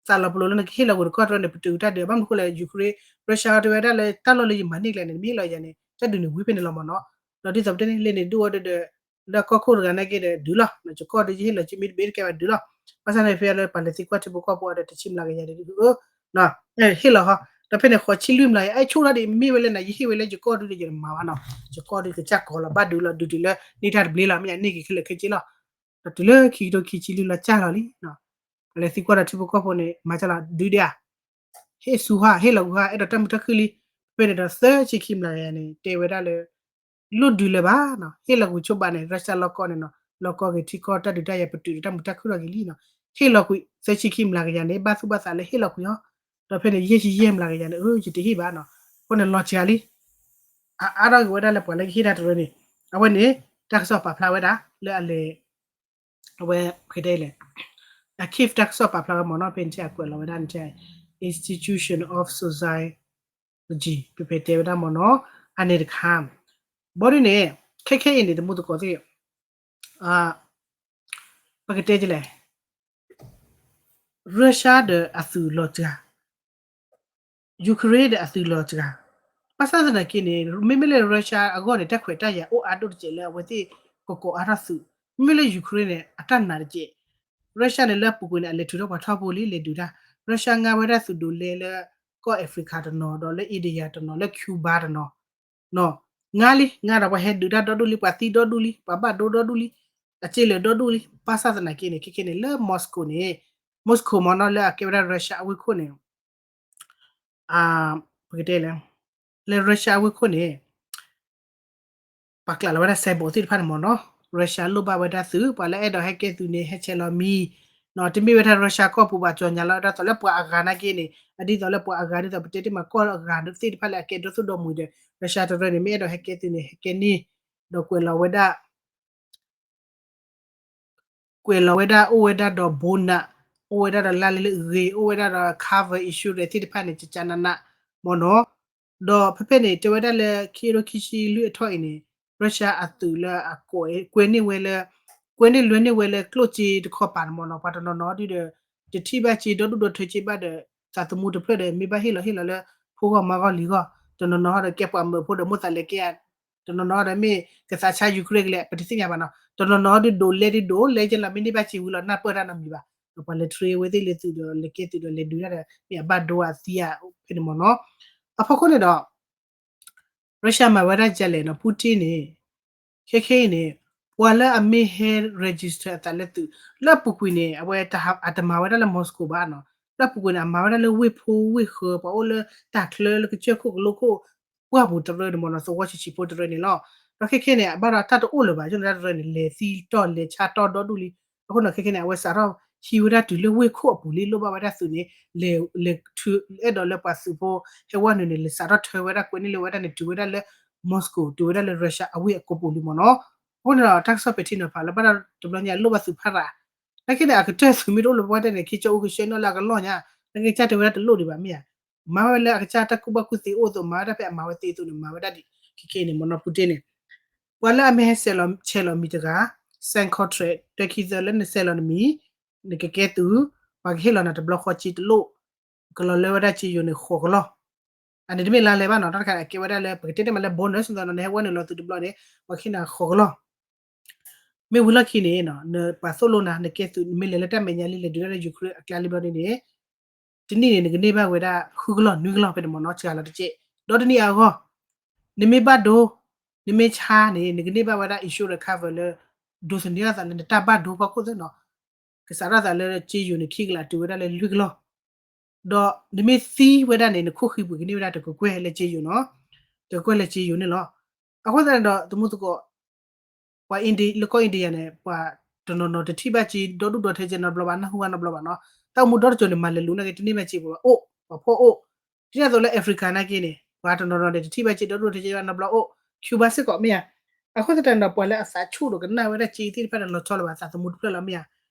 သးလီၤပလိာ်လၢနကဟ့ၣ်လီၤကွံာ်နကီၢ်တရၢန့ၣ် ပတုာ်တၢ်ဒုး ဘၣ်မနုၤအဃိလဲၣ် Ukraine Russia တဲဝဲဒၣ်လၢတၢ်လီၢ်လၢယမၤန့ၢ်ကျဲန့ၣ် နမ့ၢ်ဟ့ၣ်လီၤယၤန့ၣ် တၢ်ဒုးန့ၣ်ဝံၤဖဲန့ၣ်လီၤမ့ၢ်နီၤ ဒီးဒ်သိးပတဲန့ၣ်လၢန့ၣ်ဒုးဝဲဒီး လၢကီၢ်ခိၣ်တဂၤနာ်က့ဒီးဒုးလီၤ ယကီၢ်ဒီးယဟ့ၣ်လီၤကမံတဘ့ၣ်တကဲဘၣ်ဒုးလီၤ ဘၣ်ဆၣ်န့ၣ်ဖဲလၢပှၤလဲၤသံကွၢ်ထံဖိကီၢ်ဖိအီၤဒီးတဆံမျးကယၤဒီး အၢ ဟ့ၣ်လီၤဟီ ဒီးဖဲန့ၣ် ဃိးဆံလွံၢ်မျးကယၤ အဲၣ်ဆိၣ်ထီၣ်ဒံး မ့ၢ်ဝဲလဲၣ်နၤ ယဟ့ၣ်ဝဲလၢယကီၢ်ဒုးဒီးယတမၤဘၣ်နီၤ ယကီၢ်ဒုးကစၢ်ကီးလီၤ ဘၣ်ဒုးလီၤ ဒုးတုၤလၢန့ၢ်တၢ်တဘျ့လီၤ မ့ၢ်ယၤန့ၢ်က့ၤခဲလၢာ်ခဲဆ့လီၤ ဒီးတုၤလၢခံကထိခံဆံလွံၢ်လီၤကၢ်လီၤလံ ပှၤလဲၤသံကွၢ်ဒီးထံဖိကီၢ်ဖိန့ၣ် မၤကၢ်လီၤ ဒုးဒံးဧါ ဟ့ၣ်ဆူဟါ ဟ့ၣ်လီၤကွံာ်ဟါ အဲၣ်ဒိးတၢ်မုာ်တၢ်ခုၣ်လံ ဖဲန့ၣ်ဒီး သၢဆံခံမျးကယၤန့ၣ် တဲဝဲဒၣ်လၢ လိၣ်ဒုးလၢၤဘၣ်နီၤ ဟ့ၣ်လီၤကွံာ်ဆိဘၣ်န့ၣ် Russia လီၢ်ကီၢ်န့ၣ်နီၤ လီၢ်ကီၢ်ဂ့ၤထံကီၢ်တၢ်ဒုးတၢ်ယၤပတုာ်ဒီးတၢ်မုာ်တၢ်ခုၣ်ထီၣ်က့ၤလံနီၤ ဟ့ၣ်လီၤကွံာ် သၢဆံခံမျးကယၤန့ၣ် ဘၣ်သူၣ်ဘၣ်သးလၢဟ့ၣ်လီၤကွံာ်အီၤ ဒီးဖဲန့ၣ် ယဲၢ်ဆံယဲၢ်မျးကယၤန့ၣ် အၢ ယတဟ့ၣ်ဘၣ်နီၤ အဃိန့ၣ်လီၤစှၤလံ အအါထီၣ်က့ၤဝဲဒၣ်လၢပှၤလၢကဟ့ၣ်တၢ်တရၢန့ၣ် အဝဲန့ၣ် တၢ်ကစီၣ်ပာ်ဖျါဝဲဒၣ်လၢအလဲၤ အဝဲ ပကတဲလဲၣ် အ Kyiv တၢ်ကစီၣ်ပာ်ဖျါဝဲမ့ၢ်နီၤ ဖဲန့ၣ်အကွဲးလီၤဝဲဒၣ်န့ၣ် Institution of Sociology ပဖဲတဲဝဲဒၣ်မ့ၢ်နီၤ အန့ၣ်တခါ ဘီဒ်န့ၣ် ခဲခဲအံၤန့ၣ် တမူသကိးသ့ၣ် ပကတဲလဲၣ် Russia ဒီးအသုးလီၤစှၤ Ukraine ဒီးအသုးလီၤစှၤ ဘၣ်ဆၣ်သနာ်က့န့ၣ် မ့မ့ၢ်လၢ Russia အဂီၢ်န့ၣ် တၢ်ခွဲးတၢ်ယာ်အိၣ်အါဒိၣ်တစဲးလၢအဝဲသ့ၣ်ကကိးအါထီၣ်သုး မ့မ့ၢ်လၢ Ukraine န့ၣ် အတၢ်နာ်တစဲး Russia န့ၣ်လၢအပူၤကွံာ်န့ၣ် အလဲၤထုးထီၣ်ပှၤထီဘိလံ လဲၤဒုးတၢ် Russia ငါဝဲဒၣ်သုးဒိးလဲလၢ ကီၢ် Africa တနီၤ ဒီးလၢ India တနီၤ လၢ Cuba တနီၤ ငါလံ ငါဒီးပှၤဟဲဒုးတၢ်ဒီဒူၣ်လံ ပှၤသံဒီဒူၣ်လံ ပှၤဘၣ်ဒိဒီဒူၣ်လံ အစ့လၢာ်ဒီဒူၣ်လံ ဘၣ်ဆၣ်သနာ်က့န့ၣ် ခဲခဲန့ၣ် လၢ Moscow န့ၣ် Moscow မ့ၢ်နီၤ လၢအကဲဝဲဒၣ် Russia အဝ့ၢ်ခိၣ်န့ၣ် ပကတဲလဲၣ် လၢ Russia အဝ့ၢ်ခိၣ်န့ၣ် ပှၤကျးလီၤဝဲဒၣ် symbol သ့ၣ်တဖၣ်န့ၣ်မ့ၢ်နီၤ Russia လိၣ်ဘၣ်ဝဲဒၣ်သုး ပှၤလၢအဲၣ်ဒိးဟဲကဲသုးန့ၣ် ဟဲဆဲးလီၤမံၤ တမ့ၢ်ဝဲဒၣ် Russia ကီၢ်ပူၤဘၣ် ကၠီၤညါလီၤဝဲဒၣ်သိးလၢပှၤအဂၤနာ်က့န့ၣ် အဒ်သိးလၢပှၤအဂၤဒ်သိးပတဲတ့ၢ်မး ကီၢ်အဂၤသ့ၣ်တဖၣ်လၢအကဲဒိၣ်သိၣ်ဒီမုၢ်ဒီး Russia တရၢန့ၣ် မ့ၢ်အဲၣ်ဒိးဟဲကဲသုးန့ၣ် ဟဲကဲန့ၢ် ဒီးကွဲးလီၤဝဲဒၣ် ကွဲးလီၤဝဲဒၣ်အိၣ်ဝဲဒၣ်ဒီး bonnet အိၣ်ဝဲဒၣ်ဒီးလါလဲလၢအဂ့ၤ အိၣ်ဝဲဒၣ်ဒီး cover insurance သ့ၣ်တဖၣ်န့ၣ် ကကနနမ့ၢ်နီၤ ဒီးဖဲဖဲန့ၣ် တဲဝဲဒၣ်လၢခံကထိခံဆံလွံၢ်အထီၣ်အံၤန့ၣ် Russia အသုးလၢအကွဲ ကွဲန့ၢ်ဝဲလၢ ကွဲန့ၢ်လွဲန့ၢ်ဝဲလၢကျိၣ်စ့တခီပၤန့ၣ်မ့ၢ်နီၤ ပှၤတနီၤနီၤဒုဒီး တထံၣ်ဘၣ်စ့ဒီဒူၣ်ဒီထၢစ့ဘၣ်ဒီး သးသမူတဖျၢၣ်ဒီး မ့ၢ်ဘၣ်ဟ့ၣ်လီၤဟ့ၣ်လီၤလၢ ဖိဂီၢ်မါဂီၢ်လံၤဂီၢ် တနီၤနီၤဒီးကဲပှၤမၢဖိဒီးမိၣ်သးလဲၤကဲ တနီၤနီၤဒီးမ့ၢ်ကသးဆါ Ukraine ကလဲၣ် ပတသ့ၣ်ညါဘၣ်နီၤ တနီၤနီၤဒုဒိးလဲဒုဒိးလဲကဲလီၤ မ့ၢ်န့ၢ်ဘၣ်စ့ဝံၤလီၤ နၢ်ပၢၢ်တၢ်နီတမံၤဘၣ် ဒီးပှၤလဲၤထရ့ဝဲသ့ၣ်လၢသုးဒီးလဲၤကဲသုးဒီးလဲၤဒုးတၢ်ဒီး မ့ၢ်အဘၣ်ဒိအသံဧါ ဖဲန့ၣ်မ့ၢ်နီၤ အဖီခိၣ်န့ၣ်ဒီး Russia မၤဝဲဒၣ်ယဲလဲၣ်နီၤ Putin န့ၣ် ခဲခဲအံၤန့ၣ် ပှၤလၢအမ့ၢ်ဟဲ register အသးလၢသုး လၢအပူၤကွံာ်န့ၣ် အဝဲအတမၤဝဲဒၣ်လၢ Moscow ဘၣ်နီၤ လၢအပူၤကွံာ်န့ၣ် အမၤဝဲဒၣ်လၢဝ့ၢ်ဖိဝ့ၢ်ဃၢၤ ပှၤအိၣ်လၢတၢ်ချၢလၢကစၢၢ်ခိၣ်ကလိခိၣ် ပှၢ်ပူၤတရၢန့ၣ်မ့ၢ်နီၤ သဝီဆံးဆံးဖိတရၢန့ၣ်လီၤ. ဒီးခဲခဲန့ၣ် အဘၣ်ဒီးတၢ်တအိၣ်လၢၤဘၣ် ယိၣ်န့ၣ်တၢ်တရၢန့ၣ် လဲၤသံတီၢ်လဲၤဆါတီၢ်ဒီဒူၣ်လံ. အဃိန့ၣ် ခဲခဲန့ၣ် အဝဲစးထီၣ်ဟံးဝဲဒၣ်တုၤလၢဝ့ၢ်ခိၣ်အပူၤလံ လိၣ်ဘၣ်ဝဲဒၣ်သုးန့ၣ် လဲၤ လဲၤထုးအဲၣ်ဒိးလၢပှၤသုးဖိဟဲဝဲနုာ်န့ၣ် လဲၤစးထီၣ်ထၢဝဲဒၣ်ကွဲးန့ၢ်လၢဝဲဒၣ်န့ၣ် တုၤဝဲဒၣ်လၢ Moscow တုၤဝဲဒၣ်လၢ Russia အဝ့ၢ်အကိးပူၤလံမ့ၢ်နီၤ. အဃိန့ၣ်ဒီး တၢ်ကစီၣ်ပဲာ်ထံနီၤဖးလၢဘၣ်ဒီးတဘျီညါလိၣ်ဘၣ်သုးဖးရၤ နာ်က့န့ၣ် အကတၢၢ်သုးမ့ၢ်တအိၣ်လၢၤဘၣ်တဲန့ၣ် ခံကၠီအူကဆှၢနီၣ်လၢအကလီၢ်ညါ နာ်က့ကစၢ်တဲဝဲဒၣ်တလိၣ်ဒံးဘၣ်မ့ၢ်ဧါ. မၤဝဲလၢအကစၢ်တၢ်ကူၣ်ဘၣ်ကူၣ်သ့အိၣ်သိး မၤဝဲဒၣ်ဖဲအမၤဝဲသ့အသိးန့ၣ် မၤဝဲဒၣ်ဒံး ခဲခဲအံၤန့ၣ် မ့ၢ်နီၤ Putin န့ၣ် ပှၤလၢအမ့ၢ်ဟဲဆဲးလီၤဆဲးလီၤမံၤတဂၤ sign contract တၢ်ခံသၢလၢနဆဲးလီၤနမံၤ နကကဲသုး ပှၤကဟ့ၣ်လီၤနၤတဘျီဃီစ့တလိၣ် ကလီၤလၢဝဲဒၣ်စ့ယိၤန့ၣ် ဃိးကလီၢ် အန့ၣ်တမ့ၢ်လါလဲၤဘၣ်နီၤ တၢ်တခါန့ၣ် အကဲဝဲဒၣ်လၢ ပကတဲတ့ၢ်မးလၢ bonus သိးနီၤ နဟဲဝဲနုာ်လီၤသုးတဘျီန့ၣ် ပှၤကဟ့ၣ်နၤဃိးကလီၢ် မ့ၢ်ဝံၤလီၢ်ခံန့ၣ် နပှၤသိၣ်လိနၤ နကဲသုး နမ့ၢ်လဲၤလၢတၢ်မဲာ်ညါလံ လဲၤဒုးတၢ်လၢ Ukraine အကျါလံဘျီန့ၣ်န့ၣ် တနံၣ်န့ၣ် နကန့ၢ်ဘၣ်ဝဲဒၣ် ဃုကလီၢ် နွံကလီၢ်ဖဲန့ၣ်မ့ၢ်နီၤ စှၤလီၤတက့ၢ် ဒီတနံၣ်အဂီၢ် နမ့ၢ်ဘၣ်ဒိ နမ့ၢ်ဆါန့ၣ် နကန့ၢ်ဘၣ်ဝဲဒၣ် insurance cover လၢ ဒိးသန့ၤထီၣ်သးလၢနတၢ်ဘၣ်ဒိဖီခိၣ်သ့ၣ်နီၤ ကစးထီၣ်သးလၢစ့ယိၤန့ၣ် ခံကလးတုၤဝဲဒၣ်လၢလွံၢ်ကလီၢ် ဒီးနမ့ၢ်သံဝဲဒၣ်န့ၣ် နခိၣ်ဃံပူၤကန့ၢ်ဝဲဒၣ်တကကွဲၢ်လၢစ့ယိၤနီၤ တကကွဲၢ်လၢစ့ယိၤန့ၣ်လီၤ. အဃိသတးန့ၣ်ဒီး သမူသကိး ပှၤလၢကီၢ် India န့ၣ် ပှၤတနီၤနီၤတထံၣ်ဘၣ်စ့ဒီဒူၣ်ဒီထၢစ့နီတဘျီဘၣ် နၢ်ဟူဘၣ်နီတဘျီဘၣ်နီၤ တၢ်အိၣ်မူဒီတစိၤန့ၣ် မၤလဲၤလူၤနာ်က့ တန့ၢ်ဘၣ်စ့ပှၤဘၣ်အိၣ် ပှၤဖှီၣ်အိၣ် ဒ်န့ၣ်အသိးလၢ Africa နာ်က့န့ၣ် ပှၤတနီၤနီၤန့ၣ် တထံၣ်ဘၣ်စ့ဒီဒူၣ်ဒီထၢစ့ဘၣ်နီတဘျီအိၣ် Cuba စ့ၢ်ကီးမ့ၢ်ဧါ. အဃိသတးန့ၣ်ဒီး ပှၤလၢအသးဆူၣ်ဒီးကနၣ်ဝဲဒၣ်စ့သ့ၣ်တဖၣ်န့ၣ် လီၤဆီလၢၤဘၣ် သးသမူတဖျၢၣ်လီၤမ့ၢ်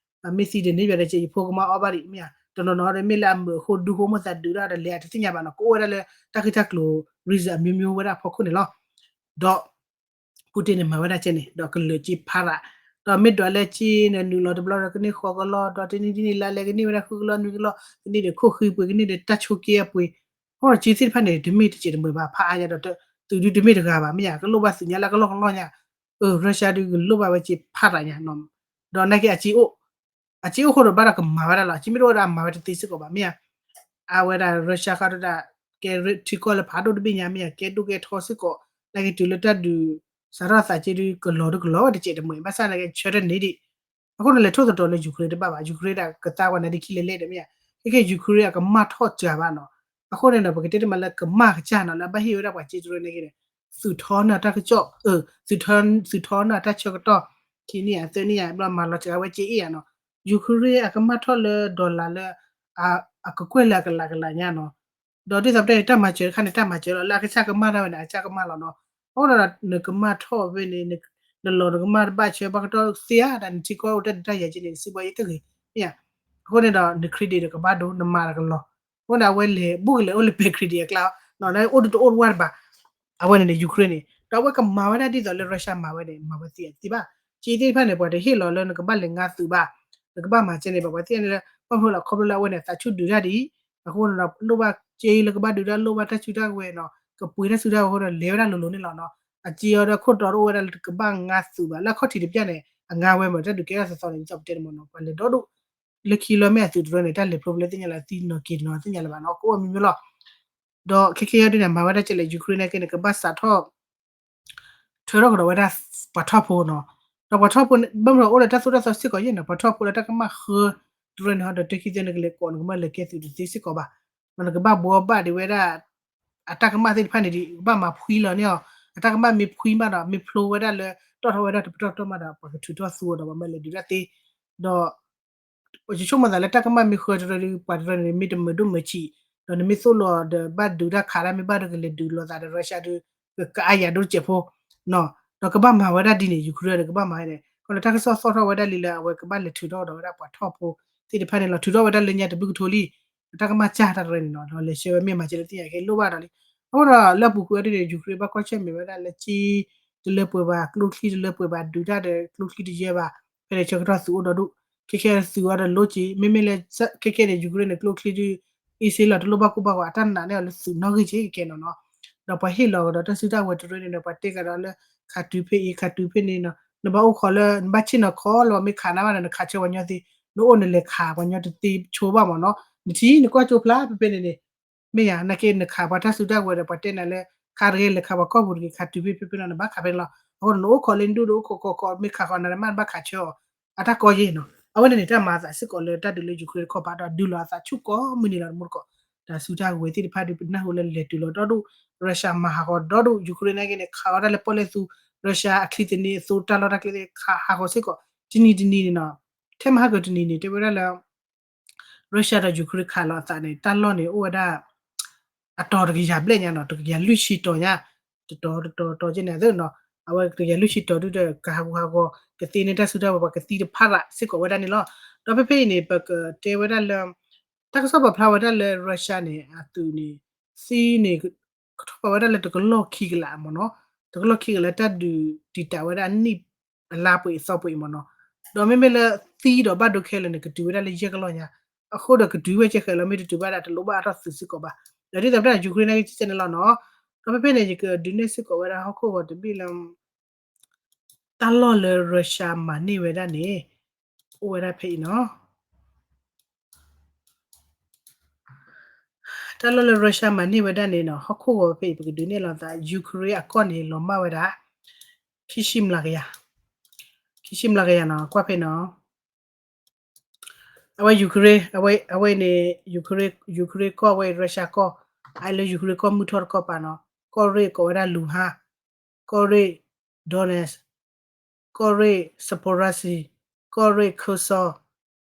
ဧါ. မ့ၢ်သံဒ်န့ၣ်ယွၤဒီးစ့ ယဖိကမါအီၣ်ဘၣ်ဒံးမ့ၢ်ဧါ. တနီၤနီၤဒီးမ့ၢ်လၢအမုာ်အဃိဒူဃိမိၣ်သးဒုးဒၣ်ဒီးလဲၤအတသ့ၣ်ညါဘၣ်နီၤ ကအိၣ်ဝဲဒၣ်လၢတၢ်ဂ့ၢ်တၢ်ကျိၤ reason အမျိုးမျိုးဝဲဒၣ်အဖီခိၣ်န့ၣ်လီၤ. ဒီး Putin န့ၣ်မၤဝဲဒၣ်ကဲန့ၣ် ဒီးကလၢာ်က့ဖးရး ဒီးမ့ၢ်ဒွးလၢက့န့ၣ် နုာ်လီၤတဘျီဒီးကန့ၢ်ဃီကလီၢ် ဒီးတနံၣ်တနံၣ်လါလဲကန့ၢ်ဝဲဒၣ်ဃုကလီၢ်နွံကလီၢ် ကန့ၢ်ဒီးခိၣ်ဃံပှ့ၤ ကန့ၢ်ဒီးတၢ်ဆိးက့အပှ့ၤ အဃိဒီးက့သ့ၣ်တဖၣ်န့ၣ် တမ့ၢ်တစဲးတမှဲၤဘၣ် ဖးအါညါဒီး သုးဒုတမ့ၢ်တဂၤဘၣ် မ့ၢ်ယါ ကလိၣ်ဘၣ်သုးညါလၢကလီၢ်ကလီၢ်ညါ အ Russia ဒုကလိၣ်ဘၣ်ဝဲက့ဖးရးညါ ဒီးနာ်က့အက့အိၣ် အက့အိၣ်ဃိဒီးဘၣ်ဒီးကမၤဝဲဒၣ်လီၤ အကမ့ၢ်တအိၣ်ဒီးအမၤဝဲတသ့စ့ၢ်ကီးဘၣ် မ့ၢ်ယါ အဝဲဒၣ် Russia ဃီဒီး ကဲထံကီၢ်လၢဖးဒိၣ်တဘ့ၣ်ညါ မ့ၢ်ယါ ကဲဒိၣ်ကဲထီစ့ၢ်ကီး နာ်က့တုၤလၢတၢ်ဒုး စးထီၣ်သးက့ဒု ကလီၤတကဲးတမှဲၤ ဘၣ်ဆၣ်နာ်က့ဆၢထၢၣ်န့ၣ်ဒံး အဃိန့ၣ်လဲၤထိၣ်သတြီၤလၢ Ukraine တဘၣ်ဘၣ် Ukraine ဒၣ်ကသါဝဲန့ၣ်ဒ်ခံလဲၤလဲၤဒီးမ့ၢ်ယါ ခဲကဲ Ukraine အကမၣ်ထီၣ်စှၤဘၣ်နီၤ အဃိန့ၣ်ဒီး ပကတဲတမံၤလၢကမၣ်ကစၢ်နီၤ လၢအဘၣ်ဟ့ၣ်ဝဲဒၣ်ပှၤက့တရၢန့ၣ်က့ဒီး သုးထီန့ၢ်တၢ်ကစီၣ် သုးထီန့ၢ်တၢ်ဆၢကတီၢ် ခံနံၣ်ယါ သၢနံၣ်ယါ ဘျီမၤလီၤစှၤဝဲက့အ့ၣ်ယါနီၤ Ukraine အကမၣ်ထီၣ်လၢ dollar လၢ အကကွဲၢ်လၢအကလးကလးညါနီၤ ဒီးဒ်သိးပတဲန့ၣ် တၢ်မၤစၢၤတခါန့ၣ် တၢ်မၤစၢၤလီၤ လၢအကစၢ်ကမၣ်တၢ်ဝဲန့ၣ် အကစၢ်ကမၣ်လီၤနီၤ အဃိဒီးနကမၣ်ထီၣ်ဖဲန့ၣ် နလီၤနကမၣ်တဘၣ်ဆၢ ဘၣ်ကတီၢ်သ့ဧါ ဒီးနထံကီၢ်အိၣ်တၢ်ဒုးတၢ်ယၤက့န့ၣ် နစံးဘၣ်ယဲတဂ့ၤ မ့ၢ်ယါ အဃိန့ၣ်ဒီး န credit ဒီးကဘၣ်ဒိ နမၤဒီးကလီၤ အဃိန့ၣ် အဝဲလဲၤဘူးကလဲၤအိၣ်လၢပဲ credit အကျါ အိၣ်တအိၣ်တဝၢ်တဘၣ် အဝဲန့ၣ်န့ၣ် Ukraine န့ၣ် ဒီးအဝဲကမၤဝဲဒၣ်ဒ်သိးလၢ Russia မၤဝဲန့ၣ် မၤဝဲသ့အသ့ဘၣ် က့သ့ၣ်တဖၣ်န့ၣ် ပှၤတဟ့ၣ်လီၤလၢနကဘၣ်လဲၤငါသုးဘၣ် နကဘၣ်မၤကဲန့ၣ် ပှၤသ့ၣ်ညါလၢ ဘၣ်မနုၤလၢခီဖျိလၢအဝဲန့ၣ် သးဆူၣ်ဒုးတၢ်ဒ်အံၤ အဃိန့ၣ်ဒီး လိၣ်ဘၣ်က့လၢကဘၣ်ဒုးတၢ် လိၣ်ဘၣ်တၢ်စုတၢ်ကဝဲၤနီၤ ကပှ့ၤတၢ်စုတၢ်ကဝဲၤအဃိဒီး လဲၤဝဲဒၣ်လိၤလိၤန့ၣ်လီၤနီၤ အက့အီၤဒီးခိၣ်တီတအိၣ်ဝဲဒၣ်လၢတကဘၣ်ငါသုးဘၣ် လၢအခီၣ်ထံးတပျၢ်န့ၣ် အငါဝဲမ့ၢ်တၢ်ဒုးကဲထီၣ်သီသီန့ၣ် ဒ်သိးပတဲန့ၣ်မ့ၢ်နီၤ ပှၤလဲၤဒီဒူၣ် လၢခံလီၤမ့ၢ်အသုးတရၢန့ၣ် တၢ်လဲၤဖျိဖျဲသ့ၣ်ညါလၢသံနီၤက့ၤနီၤသ့ၣ်ညါလၢၤဘၣ်နီၤ ကအိၣ်မ့ၢ်မ့ၢ်လီၤ ဒီးခဲကဲယါဒ်န့ၣ် မၤဝဲဒၣ်ကဲလဲၣ် Ukraine န့ၣ်က့န့ၣ် ကဘၣ်စးထီၣ် ထုးထီၣ်ကဒီးဝဲဒၣ် ပှၤထီၣ်ဖိနီၤ, ဒီးပှၤထီၣ်ဖိန့ၣ် ဘၣ်မနုၤအိၣ်လၢတၢ်သိၣ်တၢ်သီစ့ၢ်ကီးယဲၢ်နီၤ, ပှၤထီၣ်ဖိလၢတၢ်ကမၣ်ဃၢတရၢန့ၣ်ဟီဒီး တခံသ့နကလဲၤကိး နကမၢလဲၤကဲသုးတသ့စ့ၢ်ကီးဘၣ်, နကဘၣ်ဘှီဘၣ်ဒံးဝဲဒၣ် အတၢ်ကမၣ်သ့ၣ်တဖၣ်န့ၣ်ဒီး ကဘၣ်မၤဖှံလီၤန့ၢ်အီၤ, အတၢ်ကမၣ်မ့ၢ်ဖှံဘၣ်ဒီး မ့ၢ်ဖျိဝဲဒၣ်လၢ တီၣ်ထီၣ်ဝဲဒၣ်တပတီၢ်တပတီၢ်မးဒီး ပှၤကထုးထီၣ်သူအီၤဒီး ပှၤမၢလဲၤဒုးတၢ်သ့, ဒီး ယဆိကမိၣ်သးလၢတၢ်ကမၣ်မ့ၢ်ဃၢတရၢဒီး ပှၤတရၢန့ၣ် မ့ၢ်တမုာ်ဒိၣ်မုာ်ဆံး, ဒီးနမ့ၢ်သိၣ်လီၤဒီးဘၣ်ဒုးတၢ်ခးတၢ် မ့ၢ်ဘၣ်ဒီးကလဲၤဒုးလိာ်သးဒီး Russia ဒီး ကအါယၤဒိၣ်စဲးဖိ, ဒီးကဘၣ်မၤဝဲဒၣ်ဒ်န့ၣ် Ukraine န့ၣ် ကဘၣ်မၤန့ၣ် ခီလၢတၢ်ကစီၣ်သီၣ်ထီၣ်ဝဲဒၣ်လံလၢအဝဲကဘၣ်လဲၤထုးထီၣ်ဒီးဝဲဒၣ်ပှၤထီၣ်ဖိသ့ၣ်တဖၣ်န့ၣ်လီၤ, ထုးထီၣ်ဝဲဒၣ်လၢညါတဘျုးကထိလံ, တၢ်ကမၣ်စၢ်တၢ်တရၢန့ၣ်နီၤ, ဒီးလဲၤဆှၢဝဲမ့ၢ်မၤစၢၤလၢသ့ၣ်ညါကဲလိၣ်ဘၣ်ဒီးလံ, အဃိဒီးလၢအပူၤကွံာ်အီၤဒ်န့ၣ် Ukraine ဘၣ်ကွၢ်ဆၢၣ်မဲာ်ဝဲဒၣ်လၢက့ တလၢပှဲၤဘၣ် ကျိချံတလၢပှဲၤဘၣ် ဒုးတၢ်ဒီးကျိချံတယၢဘၣ်, ဖဲန့ၣ်ဆၢကတီၢ်သုးအိၣ်ဒီဒူၣ်, ခဲခဲသုးအီၤဒီးလိက့ၤ မ့မ့ၢ်လၢ ခဲခဲန့ၣ် Ukraine န့ၣ် ကျိချံဒုး အ့စ့လီၤ တလိၣ်ဘၣ်ကိၢ်ဘၣ်ဂီၤ အတၢ်နာ်န့ၢ်အီၤလၢသုးနီၣ်ဂံၢ်က့ၤကဲနီၤနီၤ, ဒီးပှၤဟ့ၣ်လီၤကဒီးတၢ်စုတၢ်ဝဲၤတရၢန့ၣ်ဒီး ပှၤတဲကဒီးလၢ ခးတုၤဖဲအံၤ ခးတုၤဖဲန့ၣ်နီၤ, နဘၣ်အိၣ်ခိးလၢ နဘၣ်ဆ့ၣ်နီၤခိးလၢပှၤမ့ၢ်ခးနၤဘၣ်ဒီး နခးဆၢပှၤညီသ့, နအိၣ်နလဲၤခး ပှၤညီတသ့ဆိဘၣ်မ့ၢ်နီၤ, နထံၣ်နကွၢ်ကၠိဖျါဖဲဖဲန့ၣ်န့ၣ် မ့ၢ်ယါ နာ်က့နခးပှၤတၢ်စုတၢ်ဝဲၤဒီး ပှၤတဲနၤလၢ ခးတဂ့ၤ လဲၤခးပှၤကီၢ်ပူၤတဂ့ၤ ခးတုၤဖဲဖဲဖဲလီၤ နဘၣ်ခးဖဲန့ၣ်လီၤ, အဃိန့ၣ် နအိၣ်ခိးလၢနဒူၣ်ဒီးအိၣ်ခိးခိးခိး မ့ၢ်ခးဃီနၤမ့ၢ်နဘၣ်ခးဆၢအီၤ, အတၢ်ကီယဲၢ်နီၤ, အဝဲန့ၣ်န့ၣ် တၢ်မၤအသးစ့ၢ်ကီးလၢတၢ်ဒုးလၢ Ukraine တခီပၤဒီး ဒုးလီၤအသးဆူၣ်ကိးမုၢ်နံၤလီၤ တမူတကိး, တၢ်စုတၢ်ဝဲၤသ့ၣ်တဖၣ်ဒုး ပနၢ်ဟူလၢလဲၤတုၤလီၤဒီဒူၣ်, Russia မၤဟးဂီၤဒီဒူၣ် Ukraine နာ်က့န့ၣ် ခးအီၤတၢ်လၢပီၣ်လဲၣ်သူ, Russia အချံသနံးအသိတၢ်လီၢ်တၢ်ကျဲသ့ၣ် ခးဟးဂီၤစ့ၢ်ကီး, တနံၤတနံၤန့ၣ်နီၤ, ထဲမဟါကတနံၤန့ၣ် တဲဝဲဒၣ်လၢ Russia ဒီး Ukraine ခးလီၤအသးန့ၣ် တၢ်လီၢ်န့ၣ် အိၣ်ဝဲဒၣ် အတီၤတကယၤဘျဲၣ်ညါနီၤ, တကယၤလွံၢ်ဆံတီၤညါ, တတီၤတတီၤတီၤကဲန့ၣ်သနီၤ, အဝဲတကယၤလွံၢ်ဆံတီၤဒုဒီး ကဟးဂူာ်ဟးဂီၤ ကသ့န့ၢ်တၢ်စုတၢ်ဝဲၤ ပှၤကသံတဖၣ်ရးစ့ၢ်ကီးဝဲဒၣ်န့ၣ်လီၤ, ဒီးဖဲဖဲအံၤန့ၣ် ပကတဲဝဲဒၣ်လၢ တၢ်ကစီၣ်ပာ်ဖျါဝဲဒၣ်လၢ Russia န့ၣ် အသုးန့ၣ် သံန့ၣ် ကထီၣ်ပာ်ဝဲဒၣ်လၢတကလီၢ်ခံကလးမ့ၢ်နီၤ, တကလီၢ်ခံကလးတၢ်ဒုးတံာ်တာ်ဝဲဒၣ်နံၣ်အလါပှဲၤအသီပှဲၤအံၤမ့ၢ်နီၤ, ဒီးမ့မ့ၢ်လၢသံဒီးဘၣ်ဒိခဲလၢာ်န့ၣ် ကတုၤဝဲဒၣ်လၢယဲၢ်ကလီၢ်ညါ, အဃိဒီးကတုၤဝဲကဲဃဲၤလီၤ မ့ၢ်တတုၤဘၣ်ဒီးတလိၣ်ဘၣ်အတၢ်သုးစ့ၢ်ကီးဘၣ်, ဒီးဒ်သိးပတၢ် Ukraine နာ်က့န့ၣ်လီၤနီၤ, ဒီးဖဲဖဲန့ၣ် ယကဒုးနဲၣ်စ့ၢ်ကီးဝဲဒၣ်ဟီၣ်ခိၣ်ဂီၤတဘ့ၣ်လၢ တၢ်လီၢ်လၢ Russia မၤန့ၢ်ဝဲဒၣ်န့ၣ် အိၣ်ဝဲဒၣ်ဖဲအံၤနီၤ တၢ်လီၢ်လၢ Russia မၤန့ၢ်ဝဲဒၣ်န့ၣ်နီၤ ဟီၣ်ခိၣ်ဂီၤဖဲအံၤ ပကဒုးနဲၣ်လီၤသး Ukraine အကီၢ်န့ၣ် လီၤမၢ်ဝဲဒၣ် ခံဆံမျးကယၤ, ခံဆံမျးကယၤနီၤ ကွၢ်ဖဲနီၤ, အဝဲ Ukraine အဝဲ အဝဲန့ၣ် Ukraine Ukraine ကီၢ်ဝဲ Russia ကီၢ်, အလၢ Ukraine ကီၢ်မုၢ်ထီၣ်တကီၢ်ပၤနီၤ, ကီၢ်ရ့ၣ်ကိးဝဲဒၣ် Luhansk, ကီၢ်ရ့ၣ် Donetsk, ကီၢ်ရ့ၣ် Zaporizhzhia, ကီၢ်ရ့ၣ် Kherson,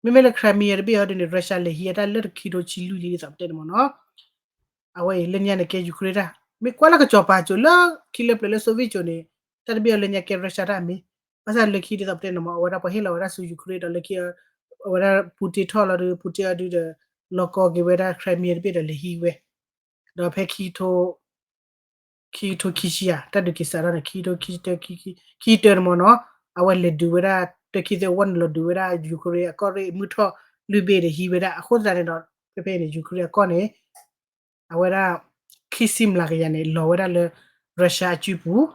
မ့မ့ၢ်လၢ Crimea တဘ့ၣ်အီၤဒ်န့ၣ် Russia လဲၤဟံးအတၢ်လၢတခံထိဆံလွံၢ်လံဒ်သိးပတဲန့ၣ်မ့ၢ်နီၤ, အဝဲအံၤလၢညါန့ၣ်ကဲ Ukraine တၢ်, မ့ၢ်ကွၢ်လၢကစီၤပၤစိၤလၢခံလၢပျၢၤလၢ Soviet စိၤန့ၣ်, တၢ်တဘ့ၣ်အီၤလၢညါကဲ Russia တၢ်အမ့ၢ်, ဘၣ်ဆၣ်လၢခံဒ်သိးပတဲန့ၣ်မ့ၢ် အဝဲဒၣ်ပှၤဟ့ၣ်လီၤဝဲဒၣ်ဆူ Ukraine ဒီးလၢခံ အဝဲဒၣ် Putin ထီၣ်လီၤဒီး Putin အီၤဒုဒီး လီၢ်ကီက့ၤဝဲဒၣ် Crimea တဘ့ၣ်ဒီးလဲၤဟံးဝဲ, ဒီးဖဲ ခံကထိခံဆံယဲၢ် တၢ်ဒုးက့ၤစးထီၣ်န့ၣ် ခံကထိခံဆံတၢ ခံဆံတၢန့ၣ်မ့ၢ်နီၤ, အဝဲလဲၤဒုးဝဲဒၣ် တၢ ခံ သၢ ဝီန့ၣ် လီၤဒုးဝဲဒၣ် Ukraine အကီၢ်ရ့ၣ် မုၢ်ထီၣ်လွံၢ်ဘ့ၣ်ဒီးဟံးဝဲဒၣ်. အဃိသတးန့ၣ်ဒီး ဖဲဖဲအံၤန့ၣ် Ukraine အကီၢ်န့ၣ် အဝဲဒၣ် ခံဆံမျးကယၤန့ၣ် လီၤဝဲဒၣ်လၢ Russia အစုပူၤ,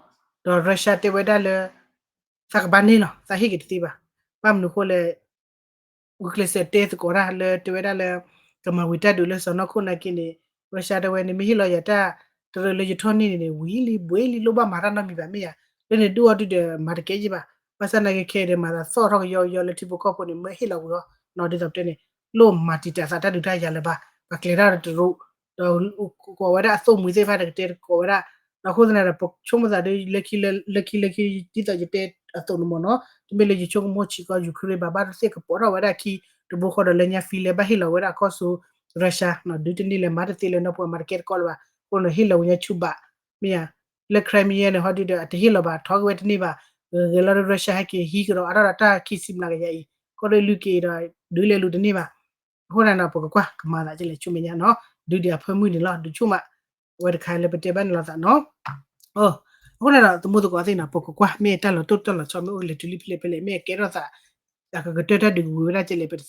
ဒီး Russia တဲဝဲဒၣ်လၢ သးကဘၣ်န့ၢ်လီၤ သးဟ့ၣ်က့ၤတသ့ဘၣ်. ဘၣ်မနုၤအဃိလဲၣ် ဂုာ်ကျဲးစၢးတဲသကိးတၢ်လၢ တဲဝဲဒၣ်လၢ ကမၤဝံၤတၢ်ဒုးလၢစီၤနီၢ်ခိၣ်နာ်က့န့ၣ် Russia တဲဝဲန့ၣ် မ့ၢ်ဟ့ၣ်လီၤယၤတၢ်တရၢလၢယထီၣ်န့ၢ်န့ၣ်န့ၣ် ဝံၤလံဘှံးလံ လိၣ်ဘၣ်မၤတၢ်နီတမံၤဘၣ်မ့ၢ်ဧါ. လၢန့ၣ်ဒုးအီၤဒုးဒီးမၤတကဲယ့ၢ်ဘၣ်. ဘၣ်ဆၣ်နာ်က့ခဲအံၤဒီး မၤသးသီၣ်ထီၣ်ကယီကယီလၢထံဖိကီၢ်ဖိန့ၣ် မၢဟ့ၣ်လီၤဝံၤအီၤနီၤ ဒ်သိးပတဲန့ၣ် လိၣ်မၤတံာ်တာ်သးတၢ်ဒုးတၢ်ယၤလၢၤဘၣ်. ပှၤကျဲၤတၢ်ဒီးတရူး ဒီးကိးဝဲဒၣ်အသိၣ်မှံၤသ့ၣ်တဖၣ် တကတဲတကိးဝဲဒၣ်. ဒီးအဃိသတးဒီး ပဆိကမိၣ်သးဒီး လၢခံလၢခံ ဒ်သိးယတဲအသိးန့ၣ်မ့ၢ်နီၤ တမ့ၢ်လၢယဆိကမိၣ်ဆံးကီး Ukraine ဘၣ် ဘၣ်သ့ၣ်ကပိာ်ထီၣ်ဝဲဒၣ်ခံ တဘိဃီဒီးလၢညါ Finland ဘၣ်ဟ့ၣ်လီၤဝဲဒၣ်ကီၢ်ဆူ Russia နီၤ ဒုးတန့ၢ်လၢၤ မၤတသ့လၢၤနီတပှၤ မၤတကဲတကိးလၢၤဘၣ်. အဃိန့ၣ် ဟ့ၣ်လီၤဝဲညါဆူဘၣ် မ့ၢ်ဧါ. လၢ Crimea န့ၣ် ဟီဒုးဒီး အတဟ့ၣ်လီၤဘၣ် ထီက့ၤဝဲတန့ၢ်ဘၣ်. ဂဲၤလီၤဒီး Russia ဟဲက့ၤဟံးကဒီးအါထီၣ်ဒီးတၢ်ခံဆံမျးကယၤအံၤ ကီၢ်ရ့ၣ်လွံၢ်က့ၤဒီး ဒုးလဲၤလူၤတန့ၢ်ဘၣ်. အဃိန့ၣ်ဒီး ပကကွၢ်ကမၤသးကလဲၣ် ဆူမဲာ်ညါနီၤ ဒုးဒံးအဖၢမုၢ်န့ၣ်လီၤ ဒုးဆူၣ်မး အဝဲတခါလၢပတဲဘၣ်န့ၣ်လီၤသးနီၤ. အဃိန့ၣ်ဒီး သမူသကိးသ့ၣ်နီၤ ပကကွၢ် မ့ၢ်တၢ်လီၤတိၢ်တၢ်လီၤဆီ မ့ၢ်အိၣ်ကလဲၤတုၤလံဖဲလဲၣ်ဖဲလဲၣ် မ့ၢ်အကဲထီၣ်သး အကကတၢၢ်တၢ်ဒုးကဝံၤဝဲဒၣ်ကလဲၣ် ပတသ့ၣ်ညါဘၣ်နာ်က့ဒီး Trump တဲဝဲဒၣ်လၢသးမ့ၢ်ထီၣ်ဒုးဒီး သးကမၤဝံၤ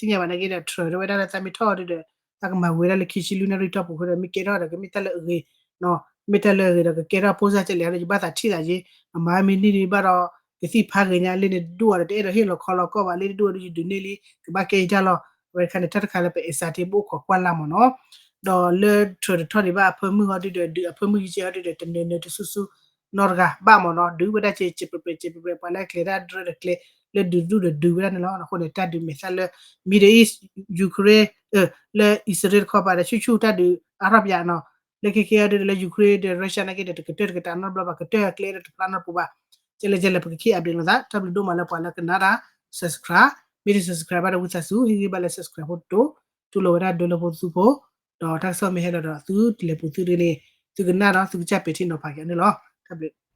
ဝဲဒၣ်လၢခံဆံလွံၢ်နၣ်ရံၣ်တီၢ်ပူၤဃီဒီး မ့ၢ်ကဲထီၣ်ဒီး ကမ့ၢ်တၢ်လၢအဂ့ၤ မ့ၢ်တၢ်လၢအဂ့ၤဒီး ကကဲထီၣ်ဖိစၢ်ကလဲၣ်ဒီး ယဘၣ်သးထံၣ်သးယ့ အမၤမ့ၢ်န့ၢ်ဒံးဘၣ်ဒီး ကသံၣ်ဖးဂ့ၤညါလၢန့ၣ် ဒူၣ်အီၤဒီး တအဲၣ်ဒိးဟ့ၣ်လီၤခီလီၤကီၢ်ဘၣ် လၢဒူၣ်အီၤဒီး ယဒုးန့ၢ်လံ ကဘၣ်ကဲယတၢ်လီၤ. အဝဲတခါန့ၣ် တၢ်တခါလၢပအဲၣ်စးထံး ပအိၣ်ခိးကွၢ်လၢ်မ့ၢ်နီၤ ဒီးလၢ Trump တထီၣ်ဒံးဘၣ်အဖၢမုၢ်ဟီဒုးဒီး ဒုးအဖၢမုၢ်ယကဲဟီဒုးဒီး တနၢၤနၢၤတဆူၣ်ဆူၣ် နီတဂၤဘၣ်မ့ၢ်နီၤ ဒုးဝဲဒၣ်ကဲ ကဲပျဲၢ်ပျဲၢ် ကဲပျဲၢ်ပျဲၢ် ပှၤလၢအကျဲၤတၢ်ဒြဲတကျဲ လၢဒုးဒူၣ်ဒီးဒုးဝဲဒၣ်န့ၣ်လီၤ. အဃိန့ၣ် တၢ်ဒုးမဲာ်သၣ်လၢ Middle East Ukraine လၢအံၣ်စရ့လးတခီပၤဒီး ဆူၣ်ဆူၣ်တၢ်ဒုးအါထီၣ်ပယၤနီၤ လၢခဲကဲအီၤဒုးဒီး လၢ Ukraine ဒီး Russia နာ်က့ဒီး တကတၢၢ်တကတၢၢ်နီတဘျီဘၣ် ကတၢၢ်အကျဲဒီးတဖျါနီတပူၤဘၣ်. ကဲလဲၣ်ကဲလဲၣ် ပကခံအဘျ့လီၤသး တၢ်ဘျုးဒိၣ်မးလၢပှၤလၢကနၣ်တၢ် subscribe မ့ၢ်တ subscribe ဘၣ်ဒီးဝံသးစူၤ ဟ့ၣ်ဂံၢ်ဘါလၢ subscribe ဖိတတိၤ တူၢ်လိာ်ဝဲဒၣ်ဒၢလၢဖိသူဖိ ဒီးတၢ်ကစီၣ်မ့ၢ်ဟဲလီၤဒီး သုတလဲၤပူၤသုတဂ့ၤန့ၣ် သုကနၣ်ဒီး သုကစၢ်ပဲာ်ထံနီၤဖးက့ၤန့ၣ်လီၤ. တၢ်ဘျုး